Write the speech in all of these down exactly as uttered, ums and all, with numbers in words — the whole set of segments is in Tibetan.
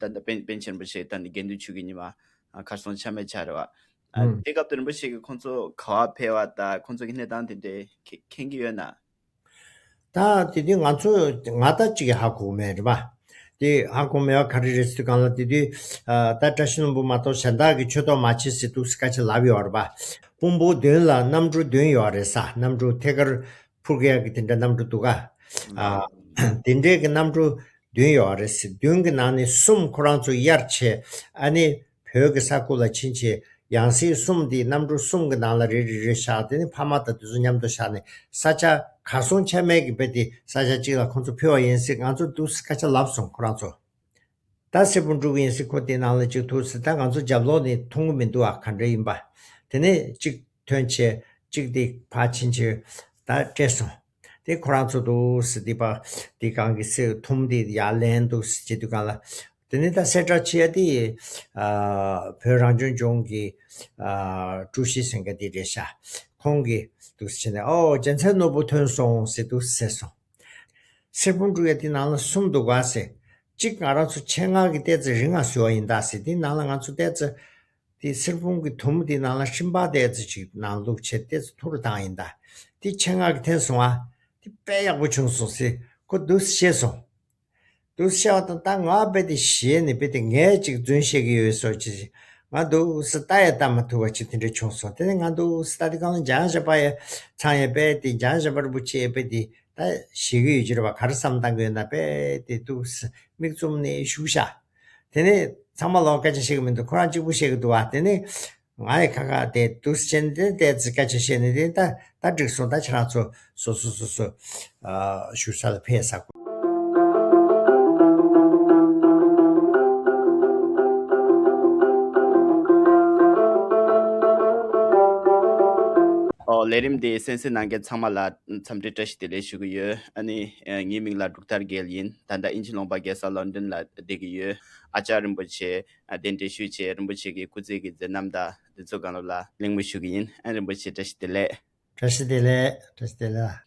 ད་ལྟ་པཎ་པཎ་ཆེན་རིན་པོ་ཆེ་ད་ནི་དགེ་འདུན་ཆོས་ཀྱི་ཉི་མ་ཨ་ཁར་སང་ཆ་མེད་ཆགས་རེད་བ། ཨ་ཨུམ། དེ་སྐབས་དུ་རིན་པོ་ཆེ་གིས་ཁོང་ཚོ་ག་བ་ཕེབས་པ་དང་ཁོང་ཚོ་གི་གནས་སྟངས་དེ་འདྲའི་མཁྱེན་མཁྱེན་གྱི་ཡོད་ན། ད་དེ་དུས་ང་ཚོ་ང་ད་ཅིག་ཧ་གོ་མེད་རེད་པ། དེ་ཧ་གོ་མེད་པ་ག་རེ་རེད་ཟེར་དུས་སྒང་ལ་དེ་དུས་ཨ་ད་བཀྲ་ཤིས་ལྷུན་པོ་མ་གཏོགས་གཞན་དག་གིས་ཆོས་ཐོག་མ་བྱེད་ཟེར་འདུག་སེ་སྐད་ཆ་ལབ་ཡོད་རེད་པ། དཔོན་པོ་མདུན་ལ་གནམ་གྲུ་བདུན་ཡོད་རེད་ས། གནམ་གྲུ་ཐད་ཀར་འཕུར་གི་ཡག་གི་དེ་འདྲ་གནམ་གྲུ་འདུག་ག་ཨ་དེ་འདྲའི་གི་གནམ་གྲུ་བདུན་ཡོད་རེད་ཟེར། བདུན་གི་ནང་ནས་གསུམ་ཁོ་རང་ཚོ་གཡར་བྱས་ཨ་ནི་བོད་ཀྱི་ས་ཁུལ་ལ་ཕྱིན་བྱས། ཡང་སྲིད་གསུམ་འདི་གནམ་གྲུ་གསུམ་གྱི་ནང་ལ་རེ་རེ་རེ་བཞག་དེ་ནི་ཕ་མ་དང་དེ་ཚོ་མཉམ་དུ་བཞག་ནས་ས་ཆ་གར་སོང་ཆ་མེད་ཀྱི་དཔེ་དེ་ས་ཆ་གཅིག་ལ་ཁོང་ཚོ་ཕུལ་བ་ཡིན་ཟེར་ང་ཚོ་འདུག་སེ་སྐད་ཆ་ལབ་སོང་ཁོ་རང་ཚོ། ད་སེར་པོ་འབྲུག་ཡིན་ཟེར་ཁོ་དེ་ནང་ལ་གཅིག་ཐུག་ཟེར། ད་ང་ཚོ་རྒྱབ་ལོགས་ནས་མཐོང་གི་མི་འདུག་ཨ་ག་འདྲ་ཡིན་པ། དེ་ནས་གཅིག་ཐོན་བྱས་གཅིག་དེ་ཕར་ཕྱིན་བྱས་ད་བཀྲེས་སོང་། དེ་ཁོ་རང་ཚོ་འདུག་སེ་དེ་པ་དེ་གང་གི་སེ་ཐུམ་དེ་ཡར་ལེན་འདུག་སེ་བྱེད་དུས་སྒང་ལ། དེ་ནས་ད་གསལ་བསྒྲགས་བྱེད་ཡ་དེ་ཨ་བོད་རང་སྐྱོང་ལྗོངས་ཀྱི་ཨ་ཀྲུའུ་ཞི་ཟེར་མཁན་དེ་རེད་ཤག་ཁོང་གིས་འདུག་སེ་བྱས་ནས་ཨོ་རྒྱལ་མཚན་ནོར་བུ་ཐོན་སོང་ཟེར་འདུག་སེ་ཟེར་སོང་། སེར་པོ་འབྲུག་ཡ་དེ་ནང་ལ་གསུམ་འདུག་ག་ཟེར། གཅིག་ང་རང་ཚོ་ཆེད་མངགས་ཀྱི་ཏོག་ཙམ་རིང་ང་བཟོས་པ་ཡིན་ད་ཟེར། དེ་ནང་ལ་ང་ཚོ་ཏོག་ཙམ་དེ་སེར་པོ་གི་དུམ་བུ་དེ་ནང་ལ་ཤིང་པ་ཏོག་ཙམ་ཅིག་ནང་བླུགས་བྱས་ཏོག་ཙམ་ཐུར་བཏང་ཡིན་ད། དེ་ཆེད་མངགས་ཀྱི་འཐེན་སོང་ཨ། དེ་དཔེ་ཡག་པོ་བྱུང་སོང་ཟེར་ཁོ་འདུག་སེ་བཤད་སོང་། འདུག་སེ་བཤད་པ་དང་ད་ང་དཔེ་དེ་ཞེད་ནས་དཔེ་དེ་ངས་ཅིག་རྫུན་བཤད་ཀྱི་ཡོད་བཟོ་ཅིག་ང་འདུག་སེ་ལྟ་ཡ་ལྟ་མ་ཐུབ་པ་ཅིག་དེ་འདྲ་བྱུང་སོང་། དེ་ནས་ང་འདུག་སེ་ལྟ་དུས་སྒང་ལ་འཇང་ཞབས་པ་ཡ་ཚང་ཡ་དཔེ་དེ་འཇང་ཞབས་པ་རིན་པོ་ཆེ་ཡ་དཔེ་དེ་ད་ཞེད་ཀྱི་ཡོད་ཀྱི་རེད་པ། ག་རེ་བསམ་བཏང་གི་ཡོད་ན་དཔེ་དེ་འདུག་སེ་མིག་བཙུམ་ནས་བཞུགས་ཤག་དེ་ནས་ཚང་མ་ལོག་སྐད་ཆ་བཤད་ཀྱི་མི་འདུག་ཁོ་རང་གཅིག་པུ་བཤད་ཀྱི་འདུག་བ། དེ་ནས་ང་ཡི་ཁ་ཁ་དེ་འདུག་སེ་བྱས་ནས་དེ་ཏོག་ཙམ་སྐད་ཆ་བཤད་ནས་དེ་ད་ད་འགྲིག་སོང་། ད་ཁྱེད་རང་ཚོ་སོ་སོ་སོ་སོ་ཨ་བཞུགས་ས་ལ་ཕེབས་ཟེར། ཨོ་ལས་རིམ་འདི་གསན་གཟིགས་གནང་མཁན་ཚང་མ་ལ་འཚམས་འདྲི་བཀྲ་ཤིས་བདེ་ལེགས་ཞུ་གི་ཡོད། ཨ་ནི་ཨ་ངའི་མིང་ལ་འབྲུག་ཐར་རྒྱལ་ཡིན། ད་ལྟ་དབྱིན་ཇི་ལུང་པ་རྒྱལ་ས་ལོན་ཌོན་ལ་བསྡད་ཀྱི་ཡོད། ཨ་ཅག་རིན་པོ་ཆེ་ཨ་གདན་འདྲེན་ཞུས་བྱས་རིན་པོ་ཆེ་གི་སྐུ་ཚེ་གི་མཛད་རྣམ་དང་འདི་ཚོ་སྒང་ལ་གླེང་མོལ་ཞུ་གི་ཡིན། ཨ་རིན་པོ་ཆེ་བཀྲ་ཤིས་བདེ་ལེགས། བཀྲ་ཤིས་བདེ་ལེགས། བཀྲ་ཤིས་བདེ་ལེགས།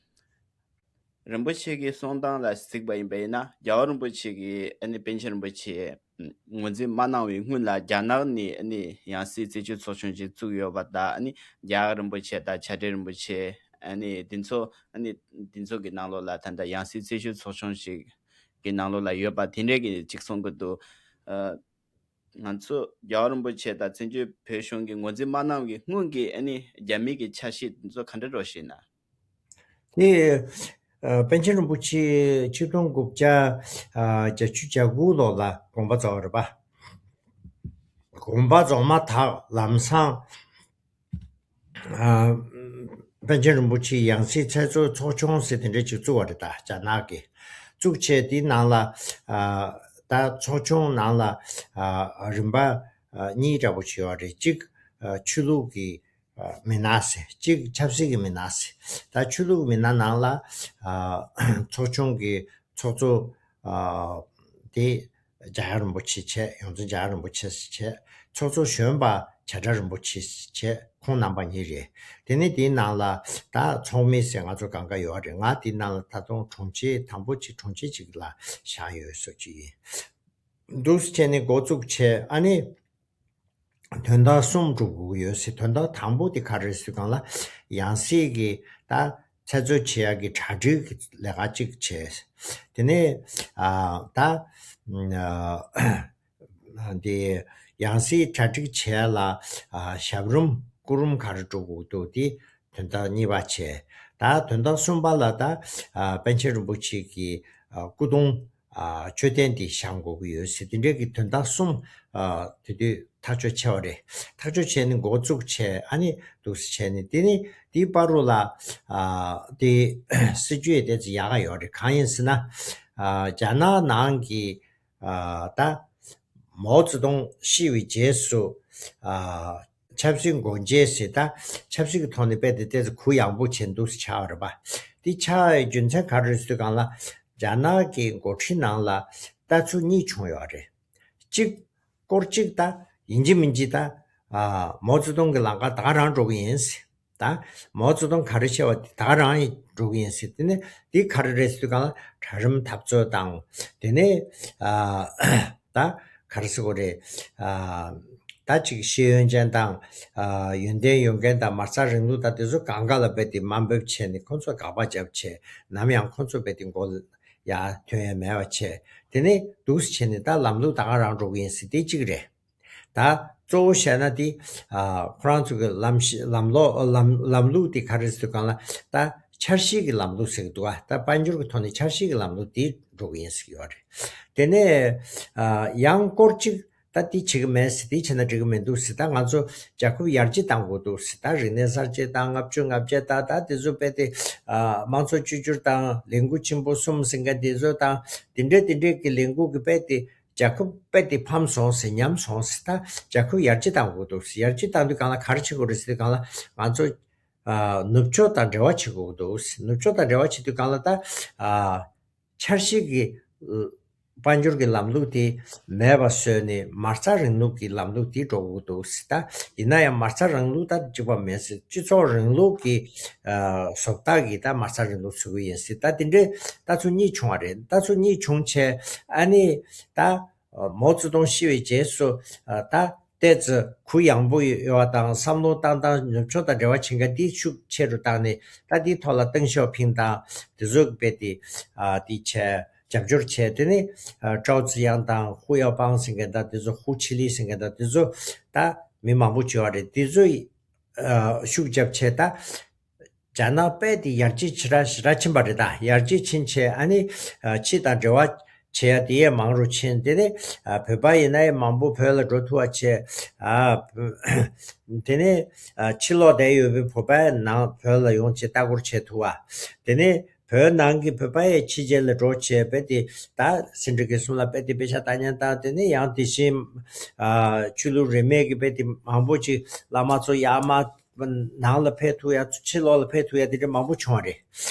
རིན་པོ་ཆེ་གི་གསུང་སྟངས་ལ་གཟིགས་པ་ཡིན་པ་ཡིན་ན་རྒྱལ་བ་རིན་པོ་ཆེ་གིས་ཨ་ནི་པཎ་ཆེན་རིན་པོ་ཆེ་ངོས་འཛིན་མ་གནང་བའི་སྔོན་ལ་རྒྱ་ནག་ནས་ཨ་ནི་ཡང་སྲིད་རྩད་གཅོད་ཚོགས་ཆུང་ཅིག་བཙུགས་ཡོད་པ་དང་། ཨ་ནི་རྒྱ་གར་རིན་པོ་ཆེ་དང་བྱ་བྲལ་རིན་པོ་ཆེ་ཨ་ནི་འདི་ཚོ་ཨ་ནི་འདི་ཚོ་གི་ནང་ལོགས་ལ་ད་ལྟ་ཡང་སྲིད་རྩད་གཅོད་ཚོགས་ཆུང་ཞིག་གི་ནང་ལོགས་ལ་ཡོད་པ་དེ་འདྲས་ཀྱི་ཅིག་གསུང་གི་འདུག་ཨ། ང་ཚོ་རྒྱལ་བ་རིན་པོ་ཆེ་དང་བཙན་བྱོལ་བོད་གཞུང་གིས་ངོས་འཛིན་མ་གནང་བའི་སྔོན་གྱི་ཨ་ནི་རྒྱ་མི་གི་ཆ་ཤས་འདི་ཚོ་ག་འདྲ་འདྲ་ཞིག་ན། དེ་ཨ་པཎ་ཆེན་རིན་པོ་ཆེ་ཆིག་སྟོང་དགུ་བརྒྱ་ཨ་བརྒྱད་ཅུ་གྱ་དགུ་ལོ་ལ་དགོངས་པ་རྫོགས་རེད་པ། དགོངས་པ་རྫོགས་མ་ཐག་ལམ་སང་ཨ་པཎ་ཆེན་རིན་པོ་ཆེའི་ཡང་སྲིད་ཚད་མཐོའི་ཚོགས་ཆུང་ཟེར་དེ་འདྲ་ཅིག་བཙུགས་པ་རེད། ད་རྒྱ་ནག་གིས་བཙུགས་བྱས་དེའི་ནང་ལ་ཨ་ད་ཚོགས་ཆུང་ནང་ལ་ཨ་རིམ་པ་ཨ་གཉིས་འདྲ་པོ་ཅིག་ཡོད་རེད། གཅིག་ཨ་ཆོས་ལུགས་ཀྱི་ཨ་མི་སྣ་ཟེར། གཅིག་ཆབ་སྲིད་ཀྱི་མི་སྣ་ཟེར། ད་ཆོས་ལུགས་མི་སྣ་ནང་ལ་ཨ་ཚོགས་ཆུང་གི་ཚོགས་གཙོ་ཨ་དེ་རྒྱལ་བ་རིན་པོ་ཆེ་བྱས། ཡོངས་འཛིན་རྒྱལ་བ་རིན་པོ་ཆེ་བྱས། ཚོགས་གཙོ་གཞོན་པ་བྱ་བྲལ་རིན་པོ་ཆེ་བྱས། ཁོང་རྣམ་པ་གཉིས་རེད། དེ་ནས་དེའི་ནང་ལ་ད་ཚོགས་མི་ཟེར་ང་ཚོ་གང་ག་ཡོད་རེད། ང་དེའི་ནང་ལ་ད་དུང་དྲུང་ཆེ་དང་པོ་གཅིག་དྲུང་ཆེ་གཅིག་ལ་བཞག་ཡོད་བཟོ་ཅིག་ཡིན། འདུག་སེ་བྱས་ནས་འགོ་བཙུགས་བྱས། ཨ་ནི་དོན་དག་གསུམ་སྒྲུབ་དགོས་ཀྱི་ཡོད་ཟེར། དོན་དག་དང་པོ་དེ་ག་རེ་ཟེར་གང་ལ་ཡང་སྲིད་ཀྱི་ད་ཚད་མཐོ་བྱེད་ཡག་གི་གྲ་སྒྲིག་གི་ལས་ཀ་གཅིག་བྱས། དེ་ནས་ཨ་ད་ཨ་དེ་ཡང་སྲིད་གྲ་སྒྲིག་བྱས་ལ་ཨ་ཞབས་རུམ་སྐུ་རུམ་ག་རེ་འགྲོ་དགོས་འདུག་དེ་དོན་དག་གཉིས་པ་བྱས། ད་དོན་དག་གསུམ་པ་ལ་ད་ཨ་པཎ་ཆེན་རིན་པོ་ཆེ་གི་ཨ་སྐུ་གདུང་ཨ་མཆོད་རྟེན་འདི་བཞེངས་དགོས་ཀྱི་ཡོད་ཟེར། དེ་འདྲའི་གི་དོན་དག་གསུམ་ཨ་དེ་དུས་ཐག་གཅོད་བྱས་པ་རེད། ཐག་གཅོད་བྱས་ནས་འགོ་བཙུགས་བྱས། ཨ་ནི་འདུག་སེ་བྱས་ནས་དེ་ནི་དེའི་བར་དུ་ལ་ཨ་དེ་སྲིད་ཇུས་དེ་ཚོ་ཡག་ག་ཡོད་རེད། གང་ཡིན་ཟེར་ན་ཨ་རྒྱ་ནག་ནང་གི་ཨ་ད་མའོ་ཙེ་ཏུང་ཤི་བའི་རྗེས་སུ་ཨ་ཆབ་སྲིད་སྒོ་འབྱེད་ཟེར། ད་ཆབ་སྲིད་ཀྱི་ཐོག་ནས་དཔེ་དེ་ཏོག་ཙམ་གུ་ཡངས་པོ་བྱས་འདུག་སེ་ཆགས་པ་རེད་པ། དེ་ཆགས་ཡའི་རྒྱུ་མཚན་ག་རེ་རེད་ཟེར་དུས་སྒང་ལ་རྒྱ་ནག་གི་འགོ་ཁྲིད་ནང་ལ་ལྟ་ཚུལ་གཉིས་བྱུང་ཡོད་རེད། གཅིག་སྐོར་གཅིག་ད་ཡིན་གཅིག་མིན་གཅིག་ད་ཨ་མའོ་ཙེ་ཏུང་གི་ལམ་ཁ་ད་ག་རང་འགྲོ་གི་ཡིན་ཟེར། ད་མའོ་ཙེ་ཏུང་ག་རེ་བཤད་པ་དེ་ད་ག་རང་འགྲོ་གི་ཡིན་ཟེར། དེ་ནས་དེ་ག་རེ་རེད་ཟེར་དུས་སྒང་ལ་གྲལ་རིམ་འཐབ་རྩོད་དང་། དེ་ནས་ཨ་ད་ ག་རེ་ཟེར་དགོས་རེད། ཨ་ད་ཅིག་ཤེས་ཡོན་ཅན་དང་། ཨ་ཡོན་ཏན་ཡོད་མཁན་དང་མ་རྩ་རིང་ལུགས་དང་དེ་ཚོ་སྒང་ག་ལ་རྦད་དེ་དམའ་འབེབས་བྱས་ནས་ཁོང་ཚོ་དགག་པ་བརྒྱབ་བྱས། ནམ་ཡང་ཁོང་ཚོ་རྦད་དེ་མགོ་ཡར་ཐོན་ཡ་མེད་པ་བྱས། དེ་ནས་འདུག་སེ་བྱས་ནས་ད་ལམ་ལུགས་ད་ག་རང་འགྲོ་གི་ཡིན་ཟེར། དེ་གཅིག་རེད། ད་གཙོ་བོ་བཤད་ན་དེ། ཨ་ཁོ་རང་ཚོ་གི་ལམ་ཤེས་ལམ་ལོག་ལམ་ལམ་ལུགས་དེ་ག་རེ་ཟེར་དུས་སྒང་ལ། ད་འཆར་གཞི་གི་ལམ་ལུགས་ཟེར་གི་འདུག་ག་ད་དཔལ་འབྱོར་གི་ཐོག་ནས་འཆར་གཞི་གི་ལམ་ལུགས་དེ་འགྲོ་གི་ཡིན་ཟེར་གི་ཡོད་རེད། དེ་ནས་ཨ་ཡང་སྐོར་གཅིག་ད་དེ་བྱེད་གི་མེད་ཟེར། དེ་བྱས་ན་འགྲིག་གི་མི་འདུག་ཟེར། ད་ང་ཚོ་རྒྱལ་ཁབ་ཡར་རྒྱས་གཏང་དགོས་འདུག་ཟེར། ད་རིག་གནས་གསར་བརྗེ་དང་ལྔ་བཅུ་ང་བརྒྱད་དང་ད་དེ་ཚོ་རྦད་དེ། ཨ་དམངས་གཙོ་བཅོས་བསྒྱུར་དང་ལས་འགུལ་ཆེན་པོ་གསུམ་ཟེར་མཁན་དེ་ཚོ་དང་། དེ་འདྲའི་དེ་འདྲའི་གི་ལས་འགུལ་གི་རྦད་དེ་རྒྱལ་ཁབ་རྦད་དེ་ཕམ་སོང་ཟེར། ཉམས་སོང་ཟེར། ད་རྒྱལ་ཁབ་ཡར་རྒྱས་གཏང་དགོས་འདུག་ཟེར། ཡར་རྒྱས་གཏང་དུས་སྒང་ལ་ག་རེ་བྱེད་དགོས་རེད་ཟེར་དུས་སྒང་ལ། ང་ཚོ་ཨ་ནུབ་ཕྱོགས་དང་འབྲེལ་བ་བྱེད་དགོས་འདུག་ཟེར། ནུབ་ཕྱོགས་དང་འབྲེལ་བ་བྱེད་དུས་སྒང་ལ་ད་ཨ་འཆར་གཞི་གི་ཨ་དཔལ་འབྱོར་གྱི་ལམ་ལུགས་དེ་མེད་པ་བཟོས་ནས་མ་རྩ་རིང་ལུགས་ཀྱི་ལམ་ལུགས་དེ་འགྲོ་དགོས་འདུག་ཟེར། ད་ཡིན་ན་ཡང་མ་རྩ་རིང་ལུགས་ད་གཅིག་པ་མེད་ཟེར། སྤྱི་ཚོགས་རིང་ལུགས་ཀྱི་ཨ་བཟོ་ལྟ་གི་ད་མ་རྩ་རིང་ལུགས་བཟོ་གི་ཡིན་ཟེར། ད་དེ་འདྲའི་ལྟ་ཚུལ་གཉིས་བྱུང་བ་རེད། ལྟ་ཚུལ་གཉིས་བྱུང་བྱས། ཨ་ནི་ད་མའོ་ཙེ་ཏུང་ཤི་བའི་རྗེས་སུ་ཨ་ད་ཏོག་ཙམ་གུ་ཡངས་པོ་ཡོད་པ་དང་བསམ་བློ་བཏང་སྟངས་ནུབ་ཕྱོགས་དང་འབྲེལ་བ་བྱེད་མཁན་དེ་ཤུགས་ཆེ་རུ་བཏང་ནས། ད་དེའི་ཐོག་ལ་ཏེང་ཞའོ་ཕིང་དང་དེ་ཚོ་རྦད་དེ་ཨ་དེ་བྱས། རྒྱབ་སྐྱོར་བྱས། དེ་ནས་ཨ་ཀྲའོ་ཙི་ཡང་དང་ཧུ་ཡའོ་པང་ཟེར་མཁན་དང་དེ་ཚོ། ཧུ་ཆི་ལི་ཟེར་མཁན་དང་དེ་ཚོ། ད་མི་མང་པོ་བྱུང་བ་རེད། དེ་ཚོ་ཨ་ཤུགས་རྒྱབ་བྱས། ད་རྒྱ་ནག་རྦད་དེ་ཡར་རྒྱས་ཇེ་དྲག་ཇེ་དྲག་ཕྱིན་པ་རེད། ད་ཡར་རྒྱས་ཕྱིན་བྱས། ཨ་ནི་ཨ་ཕྱི་དང་འབྲེལ་བ་བྱེད་ཡ་དེ་ཡས་མང་རུ་ཕྱིན། དེ་ནས་ཨ་བོད་པ་ཡིན་ན་ཡང་མང་པོ་བོད་ལ་འགྲོ་ཐུབ་པ་བྱས། ཨ་དེ་ནས་ཨ་ཕྱི་ལོགས་བསྡད་ཡོད་པའི་བོད་པ་ནང་བོད་ལ་ཡོང་བྱས་ལྟ་སྐོར་བྱེད་ཐུབ་པ། དེ་ནས་བོད་ནང་གི་བོད་པ་ཡས་ཕྱི་རྒྱལ་ལ་འགྲོ་བྱས། རྦད་དེ་ད་ཟིན་བྲིས་ཀྱི་གསུམ་ལ་རྦད་དེ་དཔེ་ཆ་ལྟ་མཁན་དང་། དེ་ནས་ཡང་དེ་བཞིན་ཨ་ཆོས་ལུགས་རིས་མེད་ཀྱི་རྦད་དེ་མང་པོ་ཅིག་བླ་མ་ཚོ་ཡར་མར་ནང་ལ་ཕེབས་ཐུབ་ཡ། ཕྱི་ལོགས་ལ་ཕེབས་ཐུབ་ཡ་དེ་འདྲ་མང་པོ་བྱུང་བ་རེད།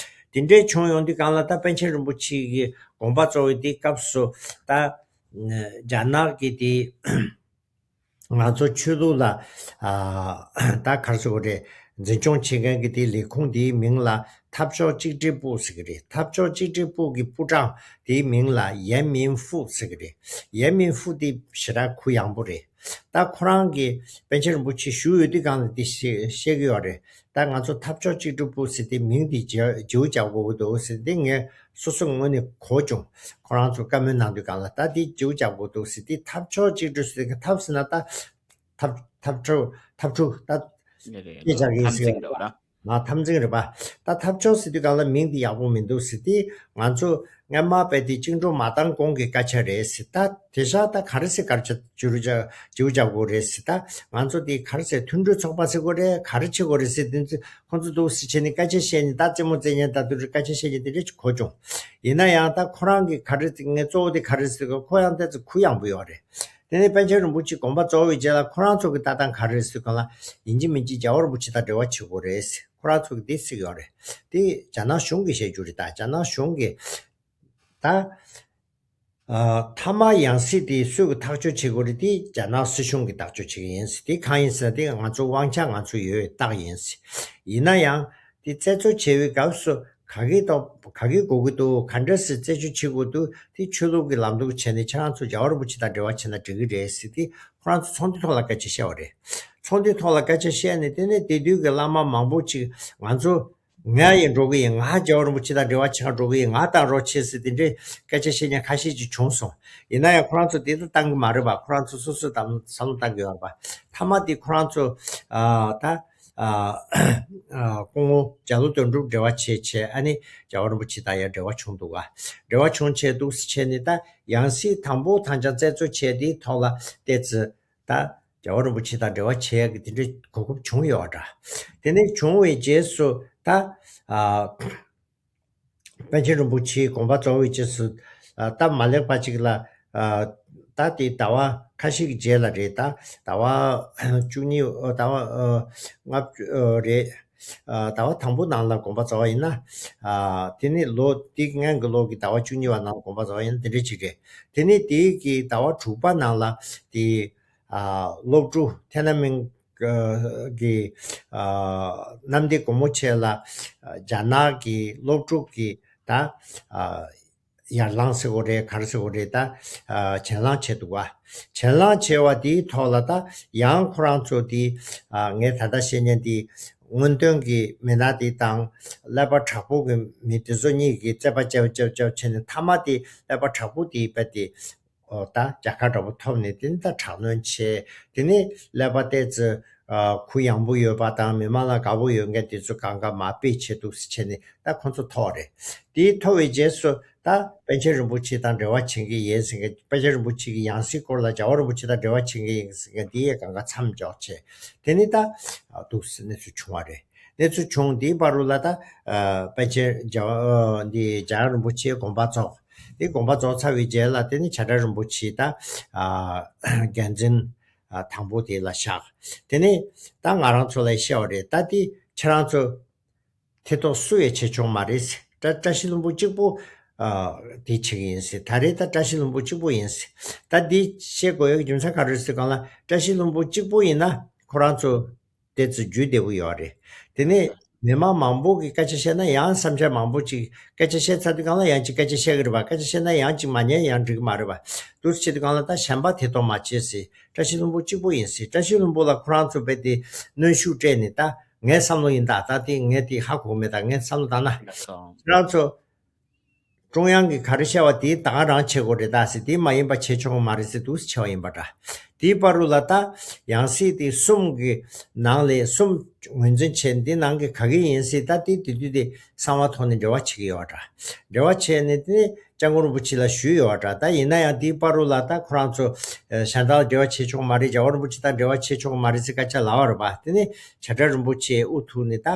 དེ་འདྲའི་བྱུང་ཡོང་དུས་སྒང་ལ། ད་པཎ་ཆེན་རིན་པོ་ཆེ་གི་དགོངས་པ་རྫོགས་པའི་དེའི་སྐབས་སུ། ད་རྒྱ་ནག་གི་དེ་ང་ཚོ་ཆོས་ལུགས་ལ་ཨ་ད་ག་རེ་ཟེར་དགོས་རེད། འཛིན་སྐྱོང་བྱེད་མཁན་གྱི་དེའི་ལས་ཁུངས་དེའི་མིང་ལ་འཐབ་ཕྱོགས་གཅིག་སྒྲིལ་པུའུ་ཟེར་གི་རེད། འཐབ་ཕྱོགས་གཅིག་སྒྲིལ་པུའུ་གི་པུའུ་ཀྲང་དེའི་མིང་ལ་ཡན་མིན་ཧྥུ་ཟེར་གི་རེད། ཡན་མིན་ཧྥུ་དེ་ཞེ་དྲག་གུ་ཡངས་པོ་རེད། ད་ཁོ་རང་གིས་པཎ་ཆེན་རིན་པོ་ཆེ་བཞུགས་ཡོད་དུས་སྒང་ལ་དེ་བཤད་བཤད་ཀྱི་ཡོད་རེད། ད་ང་ཚོ་འཐབ་ཕྱོགས་གཅིག་སྒྲིལ་པུའུ་ཟེར་དེ་མིང་དེ་བརྗེ་བརྗེ་པོ་རྒྱག་དགོས་ཀྱི་འདུག་ཟེར། དེ་ངས་སོ་སོ་ངོས་ནས་གོ་བྱུང་། ཁོ་རང་ཚོ་བཀའ་མོལ་གནང་དུས་སྒང་ལ། ད་དེ་བརྗེ་པོ་རྒྱག་དགོས་འདུག་ཟེར། དེ་འཐབ་ཕྱོགས་གཅིག་སྒྲིལ་ཟེར་དེ། འཐབ་ཟེར་ན་ད་འཐབ་འཐབ་འཁྲུག་འཐབ་འཁྲུག་ད་སྐད་ཆ་གི་ཟེར་བ། ང་འཐབ་འཛིང་རེད་པ། ད་འཐབ་ཕྱོགས་ཟེར་དུས་སྒང་ལ་མིང་འདི་ཡག་པོ་མི་འདུག་ཟེར། དེ་ང་ཚོ་སྔ་མ་རྦད་དེ་བཅིངས་འགྲོལ་མ་བཏང་གོང་གི་སྐད་ཆ་རེད་ཟེར། ད་དེང་སང་ད་ག་རེ་ཟེར། ག་རེ་བྱ་བྱེའུ་བྱ་བྱེའུ་བྱ་དགོས་རེད་ཟེར། ད་ང་ཚོ་དེ་ག་རེ་ཟེར། མཐུན་སྒྲིལ་ཚོགས་པ་ཟེར་དགོས་རེད། ག་རེ་བྱེད་དགོས་རེད་ཟེར། དེ་ཚོ་ཁོང་ཚོ་འདུག་སེ་བྱས་ནས་སྐད་ཆ་བཤད་ནས། ད་རྩེད་མོ་རྩེ་མཁན་ད་དུ་སྐད་ཆ་བཤད་མཁན་དེ་འདྲ་གོ་བྱུང་། ཡིན་ན་ཡང་ད་ཁོ་རང་གི་ག་རེ་ཟེར། ངས་གཙོ་བོ་དེ་ག་རེ་ཟེར། ཁོ་ཡང་ཏོག་ཙམ་གུ་ཡངས་པོ་ཡོད་རེད། དེ་ནས་པཎ་ཆེན་རིན་པོ་ཆེ་དགོངས་པ་རྫོགས་པའི་རྗེས་ལ་ཁོ་རང་ཚོ་གི་ལྟ་སྟངས་ག་རེ་རེད་ཟེར་གང་ལ། ཡིན་གཅིག་མིན་གཅིག་རྒྱལ་བ་རིན་པོ་ཆེ་དང་འབྲེལ་བ་བྱེད་དགོས་རེད་ཟེར། ཁོ་རང་ཚོ་གི་དེ་ཟེར་གི་ཡོད་རེད། དེ་རྒྱ་ནག་གཞུང་གི་བཤད་རྒྱུ་རེད། ད་རྒྱ་ནག་གཞུང་གི་ད་ཨ་མཐའ་མ་ཡང་སྲིད་དེ་སུས་གི་ཐག་གཅོད་བྱེད་དགོས་རེད། དེ་རྒྱ་ནག་སྲིད་གཞུང་གི་ཐག་གཅོད་བྱེད་ཀྱི་ཡིན་ཟེར། དེ་གང་ཡིན་ཟེར་ན། དེ་ང་ཚོ་དབང་ཆ་ང་ཚོ་ཡོད་རྟགས་ཡིན་ཟེར། ཡིན་ན་ཡང་དེ་རྩད་གཅོད་བྱེད་པའི་སྐབས་སུ་ག་གི་ཐོག་ག་གི་དགོས་ཀྱི་འདུག་ག་འདྲ་སེ་རྩད་གཅོད་བྱེད་དགོས་འདུག་དེ་ཆོས་ལུགས་ཀྱི་ལམ་ལུགས་བྱས་ནས་ཁྱེད་རང་ཚོ་རྒྱལ་བ་རིན་པོ་ཆེ་དང་འབྲེལ་བ་བྱས་ན་འགྲིག་གི་རེད་ཟེར། དེ་ཁོ་རང་ཚོ་ཚོགས་འདུའི་ཐོག་ལ་སྐད་ཆ་བཤད་པ་རེད། ཚོགས་འདུའི་ཐོག་ལ་སྐད་ཆ་བཤད་ནས། དེ་ནས་དེ་དུས་ཀྱི་བླ་མ་མང་པོ་ཅིག་ང་ཚོ་ང་ཡི་འགྲོ་གི་ཡིན། ང་རྒྱལ་བ་རིན་པོ་ཆེ་དང་འབྲེལ་བ་བྱེད་ག་འགྲོ་གི་ཡིན། ང་དང་རོགས་བྱེད་ཟེར། དེ་འདྲའི་སྐད་ཆ་བཤད་མཁན་ཁ་ཤས་ཅིག་བྱུང་སོང་། ཡིན་ན་ཡང་ཁོ་རང་ཚོ་དེ་ལྟར་བཏང་གི་མ་རེད་པ། ཁོ་རང་ཚོ་སོ་སོས་བསམ་བསམ་བློ་བཏང་གི་ཡོད་རེད་པ། མཐའ་མ་དེ་ཁོ་རང་ཚོ་ཨ་ད་ཨ་ཨ་སྐུ་ངོ་རྒྱ་ལོ་དོན་གྲུབ་འབྲེལ་བ་བྱས་བྱས། ཨ་ནི་རྒྱལ་བ་རིན་པོ་ཆེ་དང་ཡང་འབྲེལ་བ་བྱུང་འདུག་ག་འབྲེལ་བ་བྱུང་བྱས་འདུག་སེ་བྱས་ནས། ད་ཡང་སྲིད་དང་པོ་དང་ཆ་རྩད་གཅོད་བྱས་དེའི་ཐོག་ལ་ཏོག་ཙམ་ད་རྒྱལ་བ་རིན་པོ་ཆེ་དང་འབྲེལ་བ་བྱེད་ཡག་གི་དེ་འདྲའི་གོ་སྐབས་བྱུང་ཡོད་འདྲ། དེ་ནས་བྱུང་བའི་རྗེས་སུ་ད་ཨ་པཎ་ཆེན་རིན་པོ་ཆེའི་དགོངས་པ་རྫོགས་པའི་རྗེས་སུ་ཨ་སྟབས་མ་ལེགས་པ་ཅིག་ལ། ཨ་ད་དེ་ཟླ་བ་ཁ་ཤས་ཀྱི་རྗེས་ལ་རེད། ད་ཟླ་བ་བཅུ་གཉིས། ཨ་ཟླ་བ་ཨ་ལྔ་བཅུ་ཨ་རེད། ཨ་ཟླ་བ་དང་པོ་ནང་ལ་དགོངས་པ་རྫོགས་པ་ཡིན་ན། ཨ་དེ་ནི་ལོ་དེ་སྔོན་གྱི་ལོ་གི་ཟླ་བ་བཅུ་གཉིས་པ་ནང་ལ་དགོངས་པ་རྫོགས་པ་ཡིན་ན་དེ་འདྲ་ཅིག་རེད། དེ་ནི་དེའི་གི་ཟླ་བ་དྲུག་པ་ནང་ལ་དེ། ཨ་སློབ་ཕྲུག་ཐེ་ན་མིན་གྱི་ཨ་གནམ་བདེ་སྒོ་མོ་ཆེ་ལ་རྒྱ་ནག་གི་སློབ་ཕྲུག་གི་ད་ཨ་ ཡར་ལངས་ཟེར་དགོས་རེད། ག་རེ་ཟེར་དགོས་རེད། ད་ཨ་གྱེན་ལངས་བྱས་འདུག་ག་གྱེན་ལངས་བྱས་པ་དེའི་ཐོག་ལ་ད་ཡང་ཁོ་རང་ཚོ་དེ་ཨ་ངས་ད་ལྟ་བཤད་མཁན་དེ་སྔོན་ཐོན་གྱི་མི་སྣ་དེ་དང་ཀླད་པ་དྲག་པོ་གི་མི་དེ་ཚོ་གཉིས་ཀྱིས་རྩོད་པ་རྒྱབ་རྒྱབ་རྒྱབ་བྱས་ནས་མཐའ་མ་དེ་ཀླད་པ་དྲག་པོ་དེ་རྦད་དེ་ཨོ་ད་རྒྱལ་ཁ་འདྲ་པོ་ཐོབ་ནས་དེ་ནི་ད་དྲག་གནོན་བྱས། དེ་ནི་ཀླད་པ་ཏོག་ཙམ་ཨ་གུ་ཡངས་པོ་ཡོད་པ་དང་མི་མང་ལ་དགའ་པོ་ཡོད་མཁན་དེ་ཚོ་གང་ག་མར་ཕུད་བྱས་འདུག་སེ་བྱས་ནས་ད་ཁོ་ཚོ་ཐོབ་རེད། དེ་ཐོབ་པའི་རྗེས་སུ་ད་པཎ་ཆེན་རིན་པོ་ཆེ་དང་འབྲེལ་བ་བྱེད་མཁན་ཡིན་ཟེར་མཁན། པཎ་ཆེན་རིན་པོ་ཆེ་གི་ཡང་སྲིད་སྐོར་ལ་རྒྱལ་བ་རིན་པོ་ཆེ་དང་འབྲེལ་བ་བྱེད་མཁན་ཡིན་ཟེར་མཁན་དེ་ཡས་གང་ག་མཚམས་འཇོག་བྱས། དེ་ནི་ད་འདུག་སེ་གནས་ཚུལ་བྱུང་བ་རེད། གནས་ཚུལ་བྱུང་དེའི་བར་དུ་ལ་ད་ཨ་པཎ་ཆེན་རྒྱལ་བ་འདི་རྒྱལ་བ་རིན་པོ་ཆེའི་དགོངས་པ་རྫོགས། དེ་དགོངས་པ་རྫོགས་ཚར་བའི་རྗེས་ལ་དེ་ནི་བྱ་བྲལ་རིན་པོ་ཆེ་ད་ཨ་འགན་འཛིན་ཨ་དང་པོ་དེ་ལ་བཞག་དེ་ནི་ད་ང་རང་ཚོ་ལ་བཤད་པ་རེད། ད་དེ་ཁྱེད་རང་ཚོ་ཐེ་གཏོགས་སུ་ཡང་བྱེད་ཆོག་མ་རེད། བཀྲ་བཀྲ་ཤིས་ལྷུན་པོ་གཅིག་པོ་ཨ་དེ་བྱེད་ཀྱི་ཡིན་ཟེར། ད་རེས་ད་བཀྲ་ཤིས་ལྷུན་པོ་གཅིག་པོ་ཡིན་ཟེར། ད་འདི་བཤད་དགོས་ཡག་རྒྱུ་མཚན་ག་རེ་ཟེར་གང་ལ། བཀྲ་ཤིས་ལྷུན་པོ་གཅིག་པོ་ཡིན་ན་ཁོ་རང་ཚོ་དེ་ཚོ་རྒྱུས་བདེ་པོ་ཡོད་རེད། དེ་ནས་མི་མང་མང་པོ་གིས་སྐད་ཆ་བཤད་ན་ཡང་བསམ་འཆར་མང་པོ་ཅིག་སྐད་ཆ་བཤད་ཚར་དུས་གང་ལ་ཡང་ཅིག་སྐད་ཆ་བཤད་ཀྱི་རེད་པ། སྐད་ཆ་བཤད་ན་ཡང་ཅིག་མ་ཉན་ཡང་འགྲིག་གི་མ་རེད་པ། འདུག་སེ་བྱེད་དུས་གང་ལ་ད་གཞན་པ་ཐེ་གཏོགས་མ་བྱེད་ཟེར། བཀྲ་ཤིས་ལྷུན་པོ་གཅིག་པོ་ཡིན་ཟེར། བཀྲ་ཤིས་ལྷུན་པོ་ལ་ཁོ་རང་ཚོ་རྦད་དེ་གནོན་ཤུགས་སྤྲད་ནས་ད་ངའི་བསམ་བློ་ཡིན། ད་ད་དེ་ངས་དེ་ཧ་གོ་མེད། ད་ངའི་བསམ་བློ་བཏང་ན་ཁྱེད་རང་ཚོ་ཀྲུང་དབྱང་གིས་ག་རེ་བཤད་པ་དེ་ད་ག་རང་བྱེད་དགོས་རེད་ད་ཟེར། དེ་མ་ཡིན་པ་བྱེད་ཆོག་གི་མ་རེད་ཟེར་འདུག་སེ་བྱས་པ་ཡིན་པ་འདྲ། དེའི་བར་དུ་ལ་ད་ཡང་སྲིད་དེ་གསུམ་གྱི་ནང་ལས་གསུམ་ངོས་འཛིན་བྱས། འདི་ནང་གི་ག་གི་ཡིན་ཟེར། ད་དེ་དེ་དུས་དེ་གསང་བ་ཐོག་ནས་འབྲེལ་བ་བྱེད་ཀྱི་ཡོད་པ་འདྲ། འབྲེལ་བ་བྱས་ནས་དེ་ནས་སྐྱབས་མགོན་རིན་པོ་ཆེ་ལ་ཞུས་ཡོད་པ་འདྲ། ད་ཡིན་ན་ཡང་དེའི་བར་དུ་ལ་ད་ཁོ་རང་ཚོ་ཨ་གཞན་དག་ལ་འབྲེལ་བ་བྱེད་ཆོག་གི་མ་རེད། རྒྱལ་བ་རིན་པོ་ཆེ་དང་འབྲེལ་བ་བྱེད་ཆོག་གི་མ་རེད་ཟེར་སྐད་ཆ་ལབ་པ་རེད་པ། དེ་ནས་བྱ་བྲལ་རིན་པོ་ཆེ་དབུ་ཐུག་ནས་ད་